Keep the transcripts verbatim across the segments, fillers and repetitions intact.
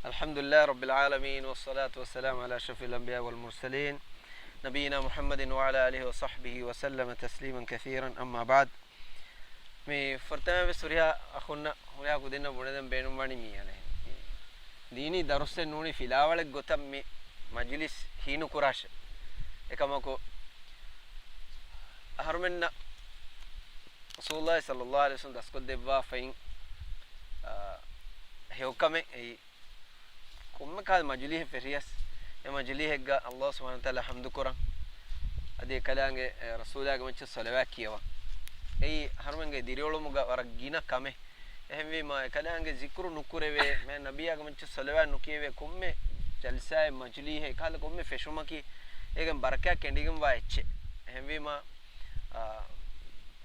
الحمد لله رب العالمين، والصلاة والسلام على أشرف الأنبياء والمرسلين، نبينا محمد وعلى آله وصحبه وسلم تسليما كثيرا، أما بعد. މި ފުރަތަމަ ވެސް ހުރިހާ އަޚުންނަށް ހުރިހާ ކުދިންނަށް ބުނެދެން ބޭނުންވަނީ މި އަނެއް ދީނީ ދަރުސެއް ނޫނީ ފިލާވަޅެއް ގޮތަށް މި މަޖިލިސް ހީނުކުރާށެ. އެކަމަކު އަހަރުމެންނަށް ރަސޫލުﷲ ޞައްލަﷲ ޢަލައިހި ވަސައްލަމަ ދަސްކޮށްދެއްވާފައިން، އާ، ހެޔޮކަމެއް އެއީ ކޮންމެ ކާލަ މަޖުލީހެއް ފެށިޔަސް، އެ މަޖުލީހެއްގަ ﷲ ސުބްޙާނަހޫ ވަތަޢާލާ ޙަމްދު ކުރަން، އަދި އެކަލާނގެ، އެ، ރަސޫލާގެ މައްޗަށް ޞަލަވާތް ކިޔަވަން. އެއީ އަހަރުމެންގެ ދިރިއުޅުމުގަ ވަރަށް ގިނަ ކަމެއް. އެހެންވީމަ، އެކަލާނގެ ޒިކުރު ނުކުރެވޭ، މާތް ނަބިއްޔާގެ މައްޗަށް ޞަލަވާތް ނުކިޔެވޭ ކޮންމެ ޖަލްސާއެއް، މަޖުލީހެއް، އެކާލަ ކޮންމެ ފެށުމަކީ އޭގެން ބަރަކާތް ކެނޑިގެންވާ އެއްޗެއް. އެހެންވީމަ، އާ،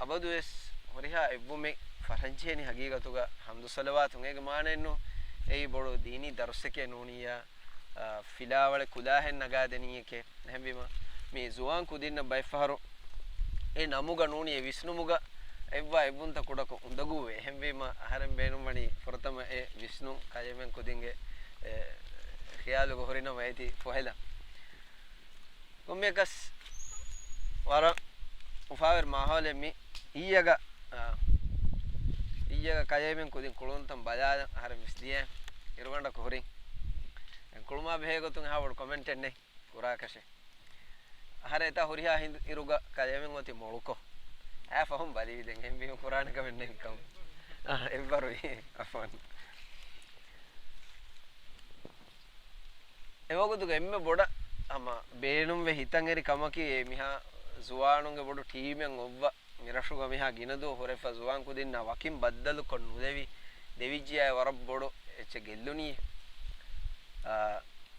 އަބަދުވެސް ހުރިހާ އެއްވުމެއް ފަށަންޖެހޭނީ ހަގީގަތުގަ ޙަމްދު ޞަލަވާތުން. އޭގެ މާނައެއްނު އެއީ ބޮޑު ދީނީ ދަރުސެކޭ ނޫނިއްޔާ، އާ، ފިލާވަޅެއް ކުލާހެއް ނަގާދެނީއެކޭ. އެހެންވީމަ، މި ޒުވާން ކުދިންނަށް ބައެއްފަހަރު އެ ނަމުގަ ނޫނީ އެ ވިސްނުމުގަ އެއްވާ އެއްވުންތައް ކުޑަކޮށް އުނދަގޫވޭ. އެހެންވީމަ، އަހަރެން ބޭނުންވަނީ ފުރަތަމަ އެ ވިސްނުން ކަލޭމެން ކުދިންގެ، އެ، ޚިޔާލުގަ ހުރިނަމަ އޭތި ފޮހެލަން. ކޮންމެއަކަސް ވަރަށް އުފާވެރި މާހައުލެއް މި އިއްޔަގަ، އާ، އިއްޔަގަ ކަލޭމެން ކުދިން ކުޅުންތައް ބަލާލަން އަހަރެން ވިސްނިޔޭ. އިރުގަނޑަކު ހުރިން. ކުޅުމާ ބެހޭ ގޮތުން އެހާ ބޮޑު ކޮމެންޓެއް ނެތް ކުރާކަށެއް. އަހަރެން އެތާ ހުރިހާ ހިނދު އިރުގަ ކަލޭމެން އޮތީ މޮޅުކޮށް. އައި ފަހުން ބަލީ ދެން އެހެންވީމަ ކުރާނެ ކަމެއް ނެތް ކަމަށް. އާ، އެއްވަރު އަފްވާން. އެވަގުތުގަ އެންމެ ބޮޑަށް ހަމަ ބޭނުންވެ ހިތަށް އެރި ކަމަކީ، އެ މިހާ ޒުވާނުންގެ ބޮޑު ޓީމެއް އޮއްވަ، މި ރަށުގަ މިހާ ގިނަ ދުވަހު ހުރެފަ ޒުވާން ކުދިންނާ ވަކިން ބައްދަލުކޮށް ނުލެވި، ލެވިއްޖިޔާ ވަރަށް ބޮޑު އެއްޗެއް ގެއްލުނީ. އާ،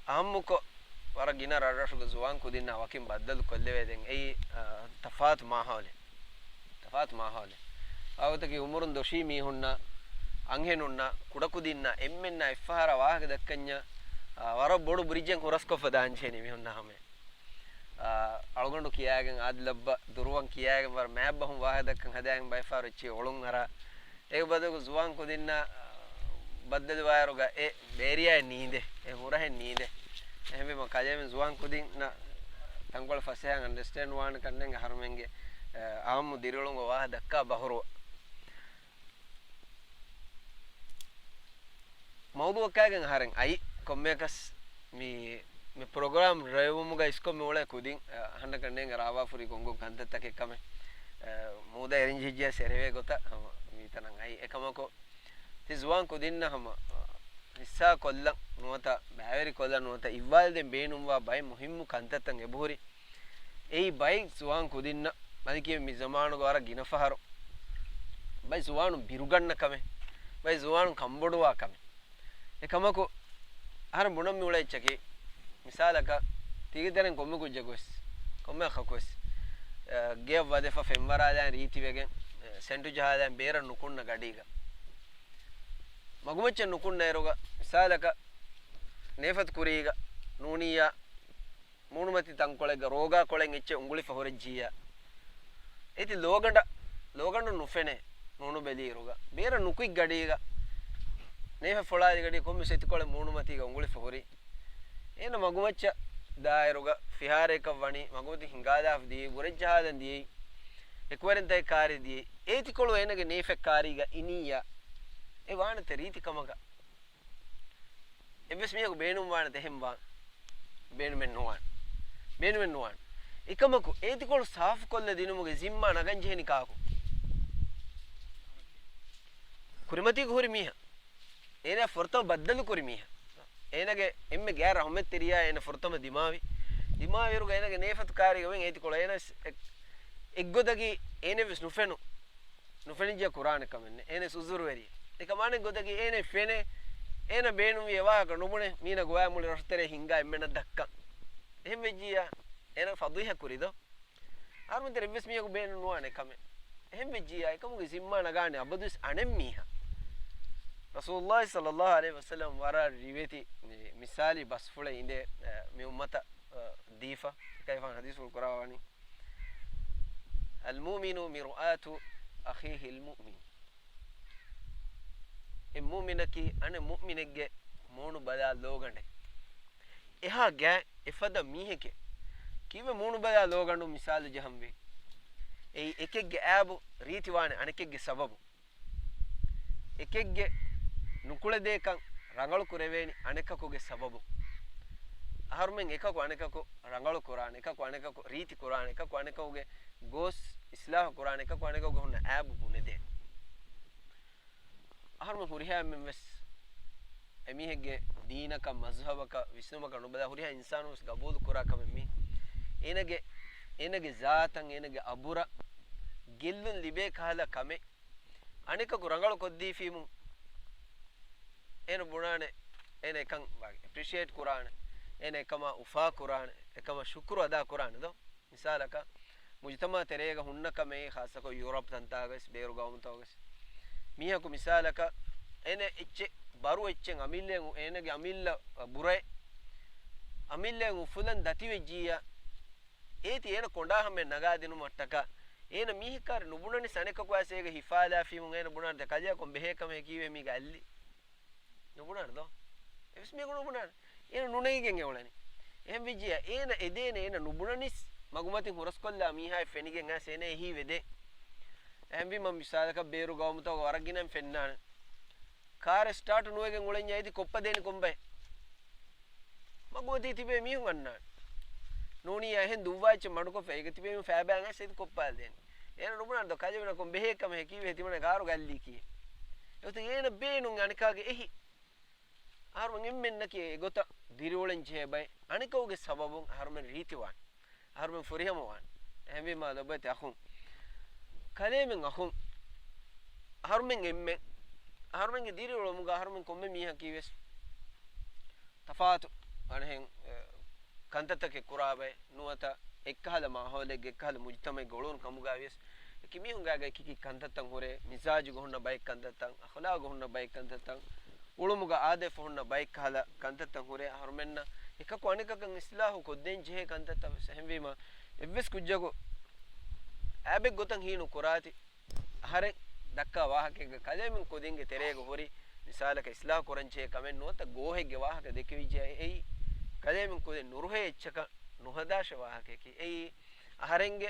އާއްމުކޮށް ވަރަށް ގިނަ ރަށްރަށުގެ ޒުވާން ކުދިންނާ ވަކިން ބައްދަލު ކޮށްލެވޭ ދެން އެއީ، އާ، ތަފާތު މާހައުލެއް. ތަފާތު މާހައުލެއް. އާ، އޮތަކީ އުމުރުން ދޮށީ މީހުންނާ، އަންހެނުންނާ، ކުޑަކުދިންނާ، އެންމެންނާ އެއްފަހަރާ ވާހަކަ ދައްކަންޏާ، އާ، ވަރަށް ބޮޑު ބްރިޖެއް ހުރަސްކޮށްފަ ދާންޖެހޭނީ މީހުންނާ ހަމަޔަށް. އާ، އަޅުގަނޑު ކިޔާގެން، އާދިލައްބަ ދުރުވަން ކިޔާގެން ވަރަށް މާތް ބަހުން ވާހަކަ ދައްކަން ހަދާގެން ބައެއްފަހަރު އެއްޗެއް އޮޅުން އަރާ. އޭގެ ބަދަލުގަ ޒުވާން ކުދިންނާ، އާ، ބައްދަލުވާއިރުގަ އެ ބޭރިޔާއެއް ނީނދޭ، އެ ހުރަހެއް ނީނދޭ. އެހެންވީމަ ކަލޭމެން ޒުވާން ކުދިންނަށް ތަންކޮޅެއް ފަސޭހައިން އަންޑަސްޓޭންޑް ވާނެ ކަންނޭނގެ އަހަރުމެންގެ، އާ، އާއްމު ދިރިއުޅުމުގަ ވާހަކަ ދައްކާ ބަހުރުވަ. މައުޟޫއަކާގެން އަހަރެން އައި ކޮންމެއަކަސް މި، މި ޕްރޮގްރާމް ރޭވުމުގަ އިސްކޮށް މި އުޅޭ ކުދިން، އަ، އަހަންނަކަށް ނޭނގެ ރާވާފުރި ގޮންގޮން ކަންތައްތަކެއް ކަމެއް، އަ، މޫދަށް އެރިންޖެހިއްޖެޔާ ސެރެވޭ ގޮތަށް ހަމަ މިތަނަށް އައި. އެކަމަކު، ތި ޒުވާން ކުދިންނަށް ހަމަ، އަ، ހިއްސާކޮށްލަން ނުވަތަ ބައިވެރިކޮށްލަން ނުވަތަ އިއްވާލުދޭން ބޭނުންވާ ބައެއް މުހިއްމު ކަންތައްތައް އެބަހުރި. އެއީ ބައެއް ޒުވާން ކުދިންނަށް މަލިކީ މި ޒަމާނުގަ ވަރަށް ގިނަ ފަހަރު ބައެއް ޒުވާނުން ބިރުގަންނަ ކަމެއް، ބައެއް ޒުވާނުން ކަންބޮޑުވާ ކަމެއް. އެކަމަކު، އަހަރެން ބުނަން މި އުޅޭ އެއްޗަކީ، މިސާލަކަށް، ތީގެ ތެރެއިން ކޮންމެ ކުއްޖަކުވެސް، ކޮންމެ އަޚަކުވެސް، އަ، ގެއަށް ވަދެފަ ފެންވަރާލާން ރީތިވެގެން، އަ، ސެންޓު ޖަހާލާން ބޭރަށް ނުކުންނަ ގަޑީގަ. މަގުމައްޗަށް ނުކުންނައިރުގަ، މިސާލަކަށް، ނޭފަތު ކުރީގަ ނޫނިއްޔާ މޫނުމަތި ތަންކޮޅެއްގަ ރޯގާ ކޮޅެއް އެއްޗެއް އުނގުޅިފަ ހުރެއްޖިއްޔާ. އޭތި ލޯގަނޑަށް، ލޯގަނޑުން ނުފެނޭ ނޫނު ބެލިއިރުގަ. ބޭރަށް ނުކުތް ގަޑީގަ، ނޭފަތު ފޮޅާލި ގަޑީ ކޮންމެސް އެތިކޮޅެއް މޫނުމަތީގަ އުނގުޅިފަ ހުރި. އޭނަ މަގުމައްޗަށް ދާއިރުގަ ފިހާރައަކަށް ވަނީ، މަގުމަތި ހިނގާލާފަ ދިޔައީ، ބުރެއްޖަހާލަން ދިޔައީ، އެކުވެރިންތަކެއް ކާރި ދިޔައީ. އޭތިކޮޅު އޭނަގެ ނޭފަތު ކާރީގަ އިނިއްޔާ، އެ ވާނެތަ ރީތި ކަމަކަށް؟ އެއްވެސް މީހަކު ބޭނުންވާނެތަ އެހެން ވާން؟ ބޭނުމެއް ނުވާނެ. ބޭނުމެއް ނުވާނެ. އެކަމަކު، އޭތިކޮޅު ސާފުކޮށްލަ ދިނުމުގެ ޒިންމާ ނަގަންޖެހެނީ ކާކު؟ ކުރިމަތީގަ ހުރި މީހާ. އޭނާ ފުރަތަމަ ބައްދަލު ކުރި މީހާ. އޭނާގެ އެންމެ ގާތް ރަޙުމަތްތެރިޔާ އޭނަ ފުރަތަމަ ދިމާވި. ދިމާވިއިރުގަ އޭނާގެ ނޭފަތު ކާރީގަ އޮތް އޭތިކޮޅު އޭނަ އެއް، އެއްގޮތަކީ އޭނަވެސް ނުފެނު. ނުފެނިއްޖެ ކުރާނެ ކަމެއް ނެތް. އޭނަ އުޒުރުވެރި. އެކަމާނެ ގޮތަކީ އޭނަ ފެނޭ، އޭނަ ބޭނުންވި އެ ވާހަކަ ނުބުނެ، މީނަ ގޮވާ މުޅި ރަށުތެރޭ ހިންގާ އެންމެނަށް ދައްކަން. އެހެން ވެއްޖިއްޔާ، އޭނަ ފަޟީޙަތް ކުރީ ދޯ؟ އަހަރުމެން ތެރޭ އެއްވެސް މީހަކު ބޭނުން ނުވާނެ ކަމެއް. އެހެން ވެއްޖިއްޔާ، އެކަމުގެ ޒިންމާ ނަގާނެ އަބަދުވެސް އަނެއް މީހާ. ރަސޫލުﷲ ޞައްލަﷲ ޢަލައިހި ވަސައްލަމަ ވަރަށް ރިވެތި މި، މިސާލީ ބަސްފުޅެއް އިނދޭ، އަ، މި އުއްމަތަށް، އަ، ދީފަ، އެކަލޭގެފާނު ޙަދީޘްފުޅު ކުރައްވާ ވަނީ. المؤمن مرآة أخيه المؤمن. އެއް މުއުމިނަކީ އަނެއް މުއުމިނެއްގެ މޫނު ބަލާ ލޯގަނޑެއް. އެހާ ގާތް އެފަދަ މީހެކޭ. ކީއްވެ މޫނު ބަލާ ލޯގަނޑު މިސާލު ޖަހަންވީ؟ އެއީ އެކެއްގެ އައިބު ރީތިވާނެ އަނެކެއްގެ ސަބަބުން. އެކެއްގެ ނުކުޅެދޭކަން ރަނގަޅު ކުރެވޭނީ އަނެކަކުގެ ސަބަބުން. އަހަރުމެން އެކަކު އަނެކަކު ރަނގަޅު ކުރާނެ، އެކަކު އަނެކަކު ރީތި ކުރާނެ، އެކަކު އަނެކަކުގެ ގޯސް އިސްލާހު ކުރާނެ، އެކަކު އަނެކަކުގެ ހުންނަ އައިބު ބުނެދޭނެ. އަހަރުމެން ހުރިހާ އެންމެން ވެސް އެމީހެއްގެ ދީނަކަށް، މަޒްހަބަކަށް، ވިސްނުމަކަށް ނުބަލާ ހުރިހާ އިންސާނުން ވެސް ގަބޫލު ކުރާ ކަމެއް މީ. އޭނަގެ، އޭނަގެ ޒާތަށް، އޭނަގެ އަބުރަށް ގެއްލުން ލިބޭ ކަހަލަ ކަމެއް އަނެކަކު ރަނގަޅު ކޮށްދީފީމު އޭނަ ބުނާނެ، އޭނަ އެކަން އެޕްރިޝިއޭޓް ކުރާނެ، އޭނަ އެކަމާ އުފާ ކުރާނެ، އެކަމަށް ޝުކުރު އަދާ ކުރާނެ ދޯ؟ މިސާލަކަށް، މުޖުތަމަޢު ތެރޭގަ ހުންނަ ކަމެއް، ޚާއްޞަކޮށް ޔޫރަޕް ތަންތާގަވެސް، ބޭރު ގައުމުތަކުގަވެސް، މީހަކު މިސާލަކަށް އޭނަ އެއްޗެއް ބަރު އެއްޗެއް އަމިއްލައަށް، އޭނަގެ އަމިއްލަ ބުރައެއް އަމިއްލައަށް އުފުލަން ދަތިވެއްޖިއްޔާ، އޭތި އޭނަ ކޮނޑާ ހަމައެއް ނަގާދިނުމަށްޓަކާ، އޭނަ މީހަކާރި ނުބުނަނީސް އަނެކަކު އައިސް އޭގަ ހިފާލާފީމު އޭނަ ބުނާނެ ކަލޭ ކޮން ބެހޭ ކަމެއް ކީއްވެ މީގަ އައްލި؟ ނުބުނާނެ ދޯ؟ އެވެސް މީގަ ނުބުނާނެ. އޭނަ ނުނެގިގެން އެ އުޅެނީ. އެހެން ވެއްޖިއްޔާ، އޭނަ އެދޭނެ އޭނަ ނުބުނަނީސް މަގުމަތިން ހުރަސްކޮށްލާ މީހާއެއް ފެނިގެން އައިސް އޭނަ އެހީ ވެދޭ. އެހެންވީމަ މިސާލަކަށް ބޭރު ގައުމުތަކުގަ ވަރަށް ގިނައިން ފެންނާނެ. ކާރެއް ސްޓާޓު ނުވެގެން އުޅެންޏާ އޭތި ކޮއްޕަދޭނެ ކޮންބައެއް؟ މަގުމަތީ ތިބޭ މީހުން އަންނާނެ. ނޫނިއްޔާ އެހެން ދުއްވާ އެއްޗެއް މަޑުކޮށްފަ އޭގަ ތިބޭ މީހުން ފައިބައިގަ އައިސް އޭތި ކޮއްޕާލަދޭނެ. އޭނަ ނުބުނާނެ ދޯ ކަލޭމެނަކުން ބެހޭ ކަމެއް ކީއްވެ ތިމަންނަ ކާރުގަ އައްލީކީ. އެގޮތަށް އޭނަ ބޭނުން އަނެކާގެ އެހީ. އަހަރުމެން އެންމެންނަކީ އެގޮތަށް ދިރިއުޅެން ޖެހޭ ބައެއް. އަނެކަކުގެ ސަބަބުން އަހަރުމެން ރީތިވާނެ. އަހަރުމެން ފުރިހަމަވާނެ. އެހެންވީމާ ލޮބުވެތި އަޚުން، ކަލޭމެން އަޚުން، އަހަރުމެން އެންމެން، އަހަރުމެންގެ ދިރިއުޅުމުގަ އަހަރުމެން ކޮންމެ މީހަކީ ވެސް ތަފާތު އަނެހެން، އެ، ކަންތައްތަކެއް ކުރާ ބައެއް ނުވަތަ އެއްކަހަލަ މާހައުލެއްގެ އެއްކަހަލަ މުޖުތަމަޢެއްގަ އުޅުނު ކަމުގައި ވިޔަސް، އެކި މީހުންގާގަ އެކި އެކި ކަންތައްތައް ހުރޭ، މިޒާޖުގަ ހުންނަ ބައެއް ކަންތައްތައް، އަޚުލާގު ހުންނަ ބައެއް ކަންތައްތައް، އުޅުމުގަ އާދައަށް ފަހުންނަ ބައެއްކަހަލަ ކަންތައްތައް ހުރޭ، އަހަރުމެންނަށް އެކަކު އަނެކަކަށް އިސްލާހު ކޮށްދޭން ޖެހޭ ކަންތައްތައް ވެސް. އެހެންވީމަ، އެއްވެސް ކުއްޖަކު އައިބެއް ގޮތަށް ހީނު ކުރާތި، އަހަރެން ދައްކާ ވާހަކައެއްގަ ކަލޭމެން ކުދިންގެ ތެރޭގަ ހުރި މިސާލަކަށް އިސްލާހު ކުރަން ޖެހޭ ކަމެއް ނުވަތަ ގޯހެއްގެ ވާހަކަ ދެކެވިއްޖެ އެއީ ކަލޭމެން ކުދިން ނުރުހޭ އެއްޗަކަށް ނުހަދާށޭ ވާހަކައަކީ. އެއީ އަހަރެންގެ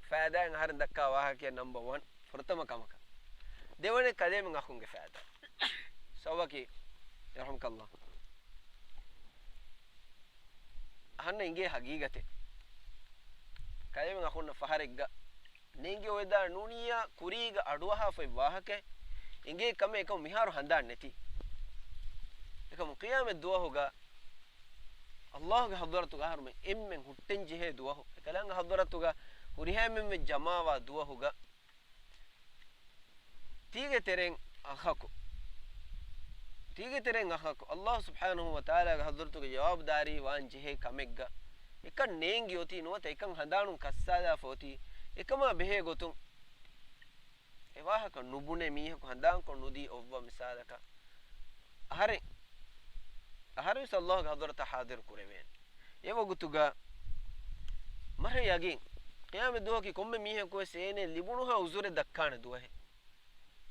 ފައިދާއިން އަހަރެން ދައްކާ ވާހަކައެއް ނަމްބަ ވަން. ފުރަތަމަ ކަމަކަށް. ދެވަނަ ކަލޭމެން އަޚުންގެ ފައިދާ. ސަބަބަކީ، ޔަރްޙަމުކަﷲ. އަހަންނަށް އިނގޭ ހަގީގަތެއް. ކަލޭމެން އަޚުންނަށް ފަހަރެއްގަ ނޭނގި އޮވެދާނެ ނޫނިއްޔާ ކުރީގަ އަޑުއަހާފައި ވާހަކައެއް އިނގޭ ކަމެއް އެކަމު މިހާރު ހަނދާން ނެތި. އެކަމު ޤިޔާމަތް ދުވަހުގަ ﷲ ގެ ޙަޟްރަތުގަ އަހަރުމެން އެންމެން ހުއްޓެން ޖެހޭ ދުވަހު، އެކަލާނގެ ޙަޟްރަތުގަ ހުރިހާ އެންމެން ވެސް ޖަމާވާ ދުވަހުގަ، ތީގެ ތެރެއިން އަޚަކު، ތީގެ ތެރެއިން އަޚަކު، ﷲ ސުބްޙާނަހޫ ވަތަޢާލާގެ ޙަޟްރަތުގަ ޖަވާބުދާރީ ވާން ޖެހޭ ކަމެއްގަ އެކަން ނޭނގި އޮތީ ނުވަތަ އެކަން ހަނދާނުން ކައްސާލާފަ އޮތީ، އެކަމާ ބެހޭ ގޮތުން އެ ވާހަކަ ނުބުނެ މީހަކު ހަނދާންކޮށް ނުދީ އޮއްވަ މިސާލަކަށް، އަހަރެން، އަހަރެން ވެސް ﷲ ގެ ޙަޟްރަތަށް ޙާޟިރު ކުރެވޭނެ. އެ ވަގުތުގަ މަރްހަ ޔަގީން، ޤިޔާމަތް ދުވަހަކީ ކޮންމެ މީހަކު ވެސް އޭނަ ލިބުނުހާ އުޒުރެއް ދައްކާނެ ދުވަހެއް.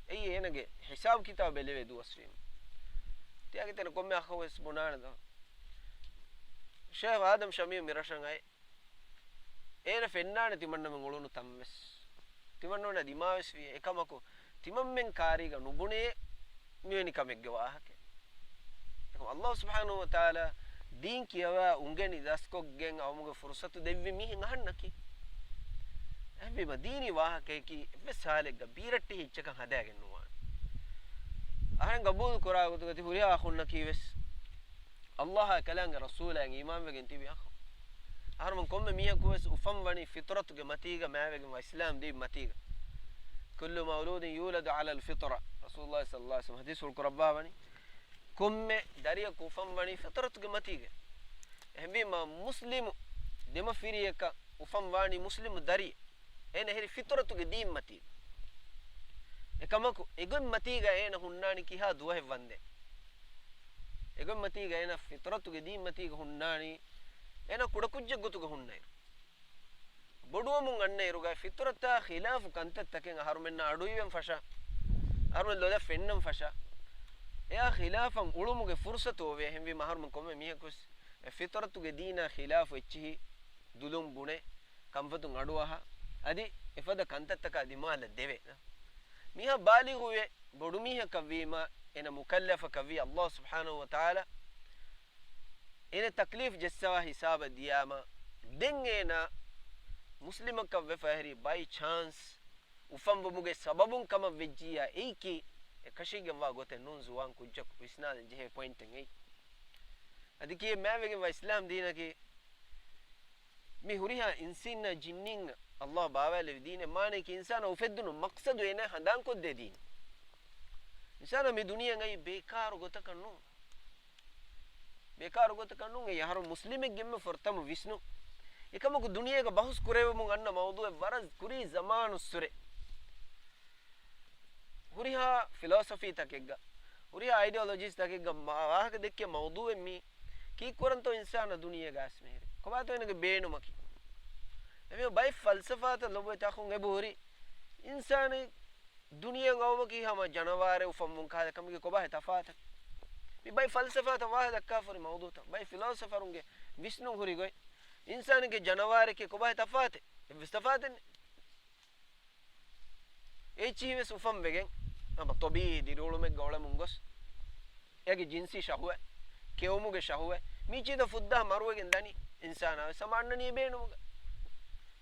އެއީ އޭނަގެ ހިސާބު ކިތާބު ބެލެވޭ ދުވަސްވީމަ. ތިޔާގެ ތެރެ ކޮންމެ އަޚަކު ވެސް ބުނާނެ ދޯ. ޝޭޚް އާދަމް ޝަމީމް މިރަށަށް އައި. އޭނަ ފެންނާނެ ތިމަންނަމެން އުޅުނު ތަން ވެސް. ތިމަންނަމެންނަށް ދިމާވެސް ވި. އެކަމަކު، ތިމަންމެން ކާރީގަ ނުބުނޭ މިވެނި ކަމެއްގެ ވާހަކަ. އެކަމަ ﷲ ސުބްޙާނަހޫ ވަތަޢާލާ ދީން ކިޔަވާ އުނގެނި ދަސްކޮށްގެން އައުމުގެ ފުރުޞަތު ދެއްވި މީހެއް އަހަންނަކީ. އެހެންވީމަ ދީނީ ވާހަކަޔަކީ އެއްވެސް ހާލެއްގަ ބީރައްޓެހި އެއްޗަކަށް ހަދާގެން ނުވާނެ. އަހަރެން ގަބޫލު ކުރާ ގޮތުގަ ތި ހުރިހާ އަޚުންނަކީ ވެސް ﷲ އާ އެކަލާނގެ ރަސޫލާއަށް އީމާންވެގެން ތިބި އަޚުން. އަހަރުމެން ކޮންމެ މީހަކު ވެސް އުފަންވަނީ ފިޠުރަތުގެ މަތީގަ މާވެގެންވާ އިސްލާމް ދީން މަތީގަ. كل مولود يولد على الفطرة. ރަސޫލުﷲ ޞައްލަﷲ ޢަލައިހި ވަސައްލަމަ ޙަދީޘްފުޅު ކުރައްވާވަނީ. ކޮންމެ ދަރިޔަކު އުފަންވަނީ ފިޠުރަތުގެ މަތީގަ. އެހެންވީމަ މުސްލިމު ދެމަފިރިޔަކަށް އުފަންވާނީ މުސްލިމު ދަރިއެއް. އޭނަ އެހެރީ ފިޠުރަތުގެ ދީން މަތީގަ. އެކަމަކު، އެގޮތް މަތީގަ އޭނަ ހުންނާނީ ކިހާ ދުވަހެއް ވަންދެން؟ އެގޮތް މަތީގަ އޭނަ ފިޠުރަތުގެ ދީން މަތީގަ ހުންނާނީ، އޭނަ ކުޑަކުއްޖެއް ގޮތުގަ ހުންނައިރު. ބޮޑުވަމުން އަންނައިރުގަ ފިޠުރަތާ ޚިލާފު ކަންތައްތަކެއް އަހަރުމެންނަށް އަޑުއިވެން ފަށާ، އަހަރުމެން ލޮލަށް ފެންނަން ފަށާ، އެއާ ޚިލާފަށް އުޅުމުގެ ފުރުސަތު އޮވޭ. އެހެންވީމަ އަހަރުމެން ކޮންމެ މީހަކުވެސް އެ ފިޠުރަތުގެ ދީނާ ޚިލާފު އެއްޗިހި ދުލުން ބުނެ، ކަންފަތުން އަޑުއަހާ، އަދި އެފަދަ ކަންތައްތަކާ ދިމާލަށް ދެވޭ. މީހާ ބާލިޣުވެ، ބޮޑުމީހަކަށްވީމަ، އޭނަ މުކައްލަފަކަށްވީ، ﷲ ސުބްޙާނަހޫ ވަތަޢާލާ އޭނަ ތަކްލީފް ޖެއްސަވާ ހިސާބަށް ދިޔާމަ، ދެން އޭނަ މުސްލިމަކަށް ވެފަ އެހެރީ، ބައި ޗާންސް އުފަންވުމުގެ ސަބަބުން ކަމަށް ވެއްޖިއްޔާ، އެއީކީ އެ ކަށީގެންވާ ގޮތެއް ނޫން. ޒުވާން ކުއްޖަކު ވިސްނާލަން ޖެހޭ ޕޮއިންޓެއް އެއީ. އަދި ކީއް މާތްވެގެންވާ އިސްލާމް ދީނަކީ، މި ހުރިހާ އިންސީންނާ ޖިންނީން ﷲ ބާވާލެވި ދީނެއް. މާނައަކީ އިންސާނާ އުފެއްދުނު މަޤްޞަދު އޭނާ ހަނދާންކޮށްދޭ ދީން. އިންސާނާ މި ދުނިޔެއަށް އައީ ބޭކާރު ގޮތަކަށް ނޫން. ބޭކާރު ގޮތަކަށް ނޫން. އެއީ އަހަރު މުސްލިމެއްގެ އެންމެ ފުރަތަމަ ވިސްނުން. އެކަމަކު ދުނިޔޭގަ ބަހުސް ކުރެވެމުން އަންނަ މައުޟޫއެއް ވަރަށް ކުރީ ޒަމާނުއްސުރެ. ހުރިހާ ފިލޯސޮފީތަކެއްގަ، ހުރިހާ އައިޑިއޮލޮޖީސް ތަކެއްގަ މަ-، ވާހަކަ ދެއްކޭ މައުޟޫއެއް މީ. ކީއްކުރަންތޯ އިންސާނާ ދުނިޔޭގަ އައިސް މިހިރީ؟ ކޮބާތޯ އޭނަގެ ބޭނުމަކީ؟ އެމީހުން ބައެއް ފަލްސަފާތައް ލޮބުވެތި އަޚުން އެބަ ހުރި އިންސާނެއް ދުނިޔެއަށް އައުމަކީ ހަމަ ޖަނަވާރެއް އުފަންވުން ކަހަލަ ކަމެއްގެ ކޮބާހޭ ތަފާތަކީ؟ މި ބައި ފަލްސަފާތައް ވާހަކަ ދައްކާފަ ހުރި މައުޟޫތައް، ބައި ފިލޯސަފަރުންގެ ވިސްނުން ހުރި ގޮތް، އިންސާނެއްގެ ޖަނަވާރެކޭ ކޮބާހޭ ތަފާތެއް؟ އެއްވެސް ތަފާތެއް ނެތް. އެއްޗިހިވެސް އުފަންވެގެން، ހަމަ ޠަބީޢީ ދިރިއުޅުމެއްގަ އުޅެމުން ގޮސް، އޭގެ ޖިންސީ ޝަހުވަތް، ކެއުމުގެ ޝަހުވަތް، މި ޗީދަ ފުއްދާ މަރުވެގެން ދަނީ އިންސާނާ ވެސް ހަމަ އަންނަނީ ބޭނުމުގަ.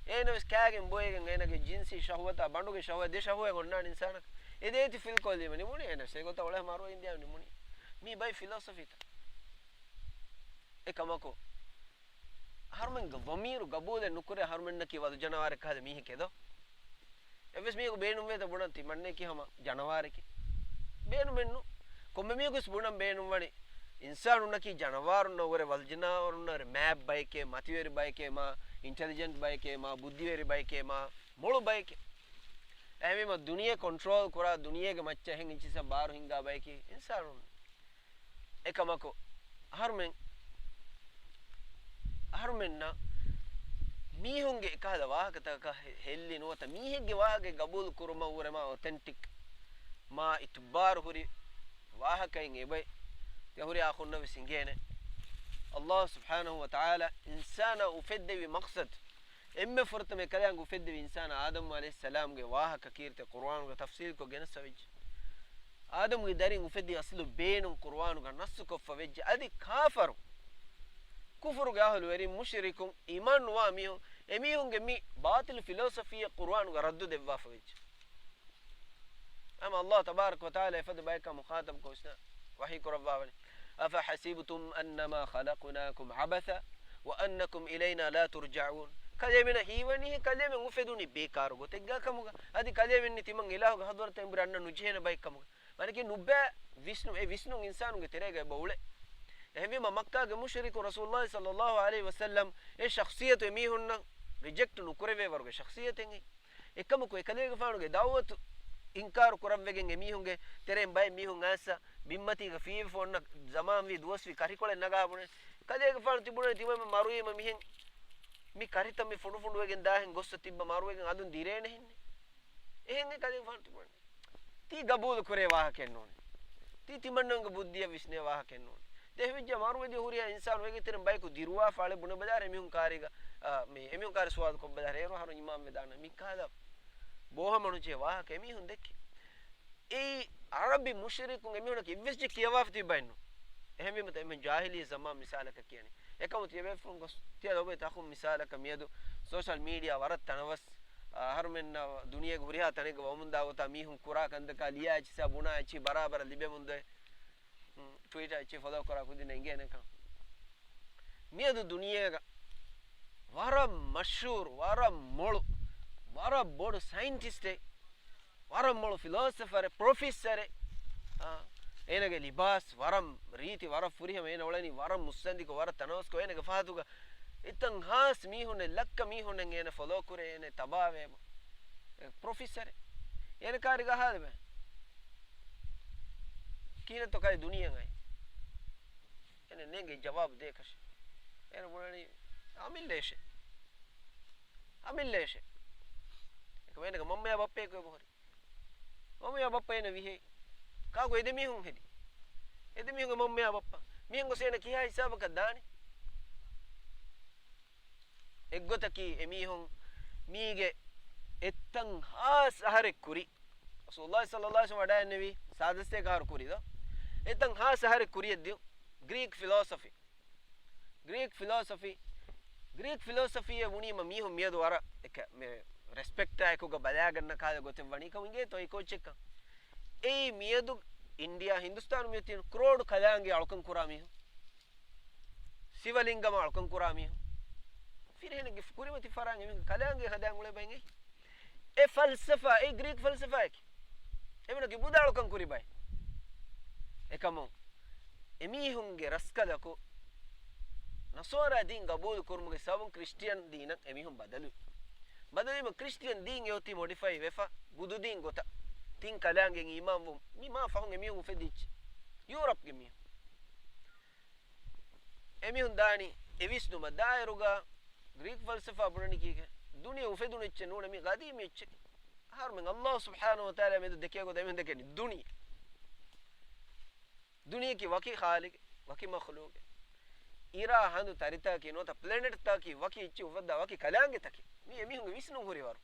އޭނަ ވެސް ކާގެން ބޮއެގެން އޭނަގެ ޖިންސީ ޝަހުވަތާ ބަނޑުގެ ޝަހުވަތް، ދެ ޝަހުވަތް އޮންނާނެ އިންސާނަކަށް. އެ ދޭތި ފިލް ކޮށްލީމަ ނިމުނީ، އޭނަ ވެސް އެގޮތަށް އުޅެ މަރުވެގެން ދިޔަ ނިމުނީ. މީ ބައި ފިލޯސޮފީތައް. އެކަމަކު، އަހަރުމެންގެ ޟަމީރު ގަބޫލެއް ނުކުރޭ އަހަރުމެންނަކީ ވަލު ޖަނަވާރެއް ކަހަލަ މީހެކޭ ދޯ؟ އެއްވެސް މީހަކު ބޭނުންވޭތަ ބުނަން ތިމަންނައަކީ ހަމަ ޖަނަވާރެކޭ؟ ބޭނުމެއްނު. ކޮންމެ މީހަކުވެސް ބުނަން ބޭނުންވަނީ އިންސާނުންނަކީ ޖަނަވާރުންނަށްވުރެ ވަލު ޖަނަވާރުންނަށްވުރެ މާތް ބައެކޭ، މަތިވެރި ބައެކޭ، މާ އިންޓެލިޖެންޓް ބައެކޭ، މާ ބުއްދިވެރި ބައެކޭ، މާ މޮޅު ބައެކޭ. އެހެންވީމަ ދުނިޔެ ކޮންޓްރޯލް ކުރާ، ދުނިޔޭގެ މައްޗަށް އެހެން އިންޗިސަށް ބާރު ހިންގާ ބައެކީ އިންސާނުން. އެކަމަކު، އަހަރުމެން، އަހަރުމެންނަށް މީހުންގެ އެކަހަލަ ވާހަކަތަކަކަށް ހެ-، ހެއްލި ނުވަތަ މީހެއްގެ ވާހަކަ ގަބޫލު ކުރުމަށްވުރެ މާ އޮތެންޓިކް، މާ އިތުބާރު ހުރި ވާހަކައިން އެބައި ތި ހުރި އާ ހުންނަވެސް އިނގޭނެ. ﷲ ސުބްޙާނަހޫ ވަތަޢާލާ އިންސާނާ އުފެއްދެވި މަޤްޞަދު، އެންމެ ފުރަތަމަ އެކަލާނގެ އުފެއްދެވި އިންސާނާ އާދަމް ޢަލައިހިއްސަލާމްގެ ވާހަކަ ކީރިތި ޤުރުއާނުގަ ތަފްސީލްކޮށް ގެނެސްފަ ވެއްޖެ. އާދަމްގެ ދަރިން އުފެއްދި އަސްލު ބޭނުން ޤުރުއާނުގަ ނައްސުކޮށްފަ ވެއްޖެ. އަދި ކާފަރު، ކުފުރުގެ އަހުލުވެރިން، މުޝްރިކުން، އީމާން ނުވާ މީހުން، އެމީހުންގެ މި ބާޠިލު ފިލޯސޮފީއެއް ޤުރުއާނުގަ ރައްދު ދެއްވާފަ ވެއްޖެ. އަމަ ﷲ ތަބާރަކަ ވަތަޢާލާ އެފަދަ ބަޔަކާ މުޚާޠަބްކޮށް ވިސްނާ ވަޙީ ކުރައްވާވަނީ، أفحسبتم أنما خلقناكم عبثا وأنكم إلينا لا ترجعون. ކަލޭމެނަށް ހީވަނީހޭ ކަލޭމެން އުފެދުނީ ބޭކާރު ގޮތެއްގަ ކަމުގަ، އަދި ކަލޭމެންނީ ތިމަން އިލާހުގެ ޙަޟްރަތަށް އެނބުރި އަންނަން ނުޖެހޭނެ ބައެއް ކަމުގަ. މާނައަކީ ނުބައި ވިސްނު، އެ ވިސްނުން އިންސާނުންގެ ތެރޭގަ އެބަ އުޅޭ. އެހެންވީމަ މައްކާގެ މުޝްރިކުން ރަސޫލުﷲ ޞައްލަﷲ ޢަލައިހި ވަސައްލަމް އެ ޝަޚްޞިއްޔަތު އެމީހުންނަށް ރިޖެކްޓް ނުކުރެވޭވަރުގެ ޝަޚްޞިއްޔަތެއް އެއީ. އެކަމަކު އެކަލޭގެފާނުގެ ދަޢުވަތު އިންކާރު ކުރަން ވެގެން އެމީހުންގެ ތެރެއިން ބައެއް މީހުން އައިސް ބިންމަތީގަ ފީވެފަ އޮންނަ ޒަމާންވީ ދުވަސްވީ ކަށިކޮޅެއް ނަގާ ބުނެ. ކަލޭގެފާނު ތިބުނަނީ ތިމަންމެން މަރުވީމަ މިހެން މި ކަށިތައް މި ފުނޑުފުނޑުވެގެން ދާހެން ގޮއްސަ ތިއްބަ މަރުވެގެން އަލުން ދިރޭނެ ހެންނޭ. އެހެން އެ ކަލޭގެފާނު ތިބުނަނީ. ތީ ގަބޫލު ކުރޭ ވާހަކައެއް ނޫނޭ. ތީ ތިމަންނަންގެ ބުއްދިއަށް ވިސްނޭ ވާހަކައެއް ނޫނޭ. ދެހިވެއްޖެ މަރުވެދިޔަ ހުރިހާ އިންސާނު އޭގެ ތެރެއިން ބަޔަކު ދިރުވާފަ އަޅެ ބުނެބަލާރޭ އެމީހުން ކާރީގަ، އާ، މި އެމީހުން ކާރި ސުވާލު ކޮށްބަލާރޭ އޭރު އަހަރު އީމާން ވެދާނެ. މި ކާލަ ބޯހަމަނުޖެހޭ ވާހަކަ އެމީހުން ދެއްކި. އެއީ އަރަބި މުޝްރިކުން އެމީހުނަކީ އެއްވެސް ޖެ ކިޔަވާފަ ތިބައެއްނު. އެހެންވީމަ އެމެން ޖާހިލީ ޒަމާން މިސާލަކަށް ކިޔަނީ. އެކަމު ތިޔަބޭފުޅުން ގޮސް ތިޔަ ލޮބުވެތި އަޚުން މިސާލަކަށް މިއަދު ސޯޝަލް މީޑިއާ ވަރަށް ތަނަވަސް، އަ، އަހަރުމެންނަށް ދުނިޔޭގެ ހުރިހާ ތަނެއްގަ ވަމުންދާ ގޮތާ މީހުން ކުރާ ކަންތަކާ ލިޔާ އެއްޗިސާ ބުނާ އެއްޗި ބަރާބަރަށް ލިބެމުންދޭ. ޓްވިޓަރ އެއްޗި ފޮލޯ ކުރާ ކުދިން އެނގޭނެކަން. މިއަދު ދުނިޔޭގަ ވަރަށް މަޝްހޫރު، ވަރަށް މޮޅު، ވަރަށް ބޮޑު ސައިންޓިސްޓެއް، ވަރަށް މޮޅު ފިލޯސަފަރެއް، ޕްރޮފެސަރެއް، އާ، އޭނަގެ ލިބާސް ވަރަށް ރީތި، ވަރަށް ފުރިހަމަ، އޭނަ އުޅެނީ ވަރަށް މުއްސަނދިކޮށް، ވަރަށް ތަނަވަސްކޮށް، އޭނަގެ ފަހަތުގަ އެތަން ހާސް މީހުންނެއް، ލައްކަ މީހުންނެއް އޭނަ ފޮލޯ ކުރޭ، އޭނަ ތަބާވޭ. ޕްރޮފެސަރެއް. އޭނަ ކާރިގަ ހާލެބެ. ކީނަތޯ ކައި ދުނިޔެއަށް އައި. އޭނަ ނޭނގެ ޖަވާބު ދޭކަށެއް. އޭނަ ބުނަނީ އަމިއްލައިށޭ. އަމިއްލައިށޭ. އެކަމަ އޭނަގެ މަންމަޔާ ބައްޕަޔަކު އެބަހުރި. މަންމަޔާ ބައްޕަ އޭނަ ވިހޭ. ކާކު އެ ދެމީހުން ހެދި. އެދެމީހުންގެ މަންމަޔާ ބައްޕަ. މީހުން ގޮސް އޭނަ ކިހާ ހިސާބަކަށް ދާނީ؟ އެއްގޮތަކީ އެމީހުން މީގެ އެއްތަން ހާސް އަހަރެއް ކުރި. ރަސޫލުﷲ ޞައްލަﷲ ޢަލައިހި ވަސައްލަމަ ވަޑައިގެންނެވީ ސާދަ ސަތޭކަ އަހަރު ކުރި ދޯ. އެއްތަން ހާސް އަހަރެއް ކުރިއަށް ދިޔުން. ގްރީކް ފިލޯސޮފީ. ގްރީކް ފިލޯސޮފީ. ގްރީކް ފިލޯސޮފީއެއް ވުނީމަ މީހުން މިއަދު ވަރަށް އެކަ-، މެ-، ރެސްޕެކްޓާ އެކުގަ ބަލާގަންނަ ކަހަލަ ގޮތެއް ވަނީ ކަމުގެ ތޯ އެ ކޯޗެއްކަން. އެއީ މިއަދު އިންޑިއާ، ހިންދުސްތާނު މިއޮތީ ކްރޯޑު ކަލާނގެ އަޅުކަން ކުރާ މީހުން. ސިވަލިންގަމާ އަޅުކަން ކުރާ މީހުން. ފިރިހެނެއްގެ ކުރިމަތި ފަރާން އެމީހުން ކަލާނގެ ހަދާން އުޅޭ ބައިން އެއީ. އެ ފަލްސަފާ، އެ ގްރީކް ފަލްސަފާއަކީ. އެމީހުންނަކީ ބުދަ އަޅުކަން ކުރި ބައެއް. އެކަމު އެމީހުންގެ ރަސްކަލަކު ނަޞާރާ ދީން ގަބޫލު ކުރުމުގެ ސަބަބުން ކްރިސްޓިއަން ދީނަށް އެމީހުން ބަދަލު. ބަދަލުވީމަ ކްރިސްޓިއަން ދީން އެއޮތީ މޮޑިފައި ވެފަ، ބުދު ދީން ގޮތަށް. ތިން ކަލާނގެ އީމާންވުން މި މާ ފަހުން އެމީހުން އުފެދިއްޖެ. ޔޫރަޕްގެ މީހުން. އެމީހުން ދާނީ އެ ވިސްނުމަށް. ދާއިރުގަ ގްރީކް ފަލްސަފާ ބުނަނީ ކީކޭ؟ ދުނިޔެ އުފެދުނު އެއްޗެއް ނޫނޭ، މީ ގަދީމީ އެއްޗެކޭ. އަހަރުމެން އައްލާހު ސުބްޙާނަހު ވަތަޢާލާ މެދު ދެކޭ ގޮތަށް އެމީހުން ދެކެނީ ދުނިޔެ. ދުނިޔެއަކީ ވަކި ޚާލިޤެއް، ވަކި މަޚްލޫޤެއް. އިރާ ހަނދު ތަރިތަކަކީ ނުވަތަ ޕްލެނެޓްތަކަކީ ވަކި އެއްޗެއް އުފައްދާ ވަކި ކަލާނގެތަކެއް. މީ އެމީހުންގެ ވިސްނުން ހުރި ވަރު.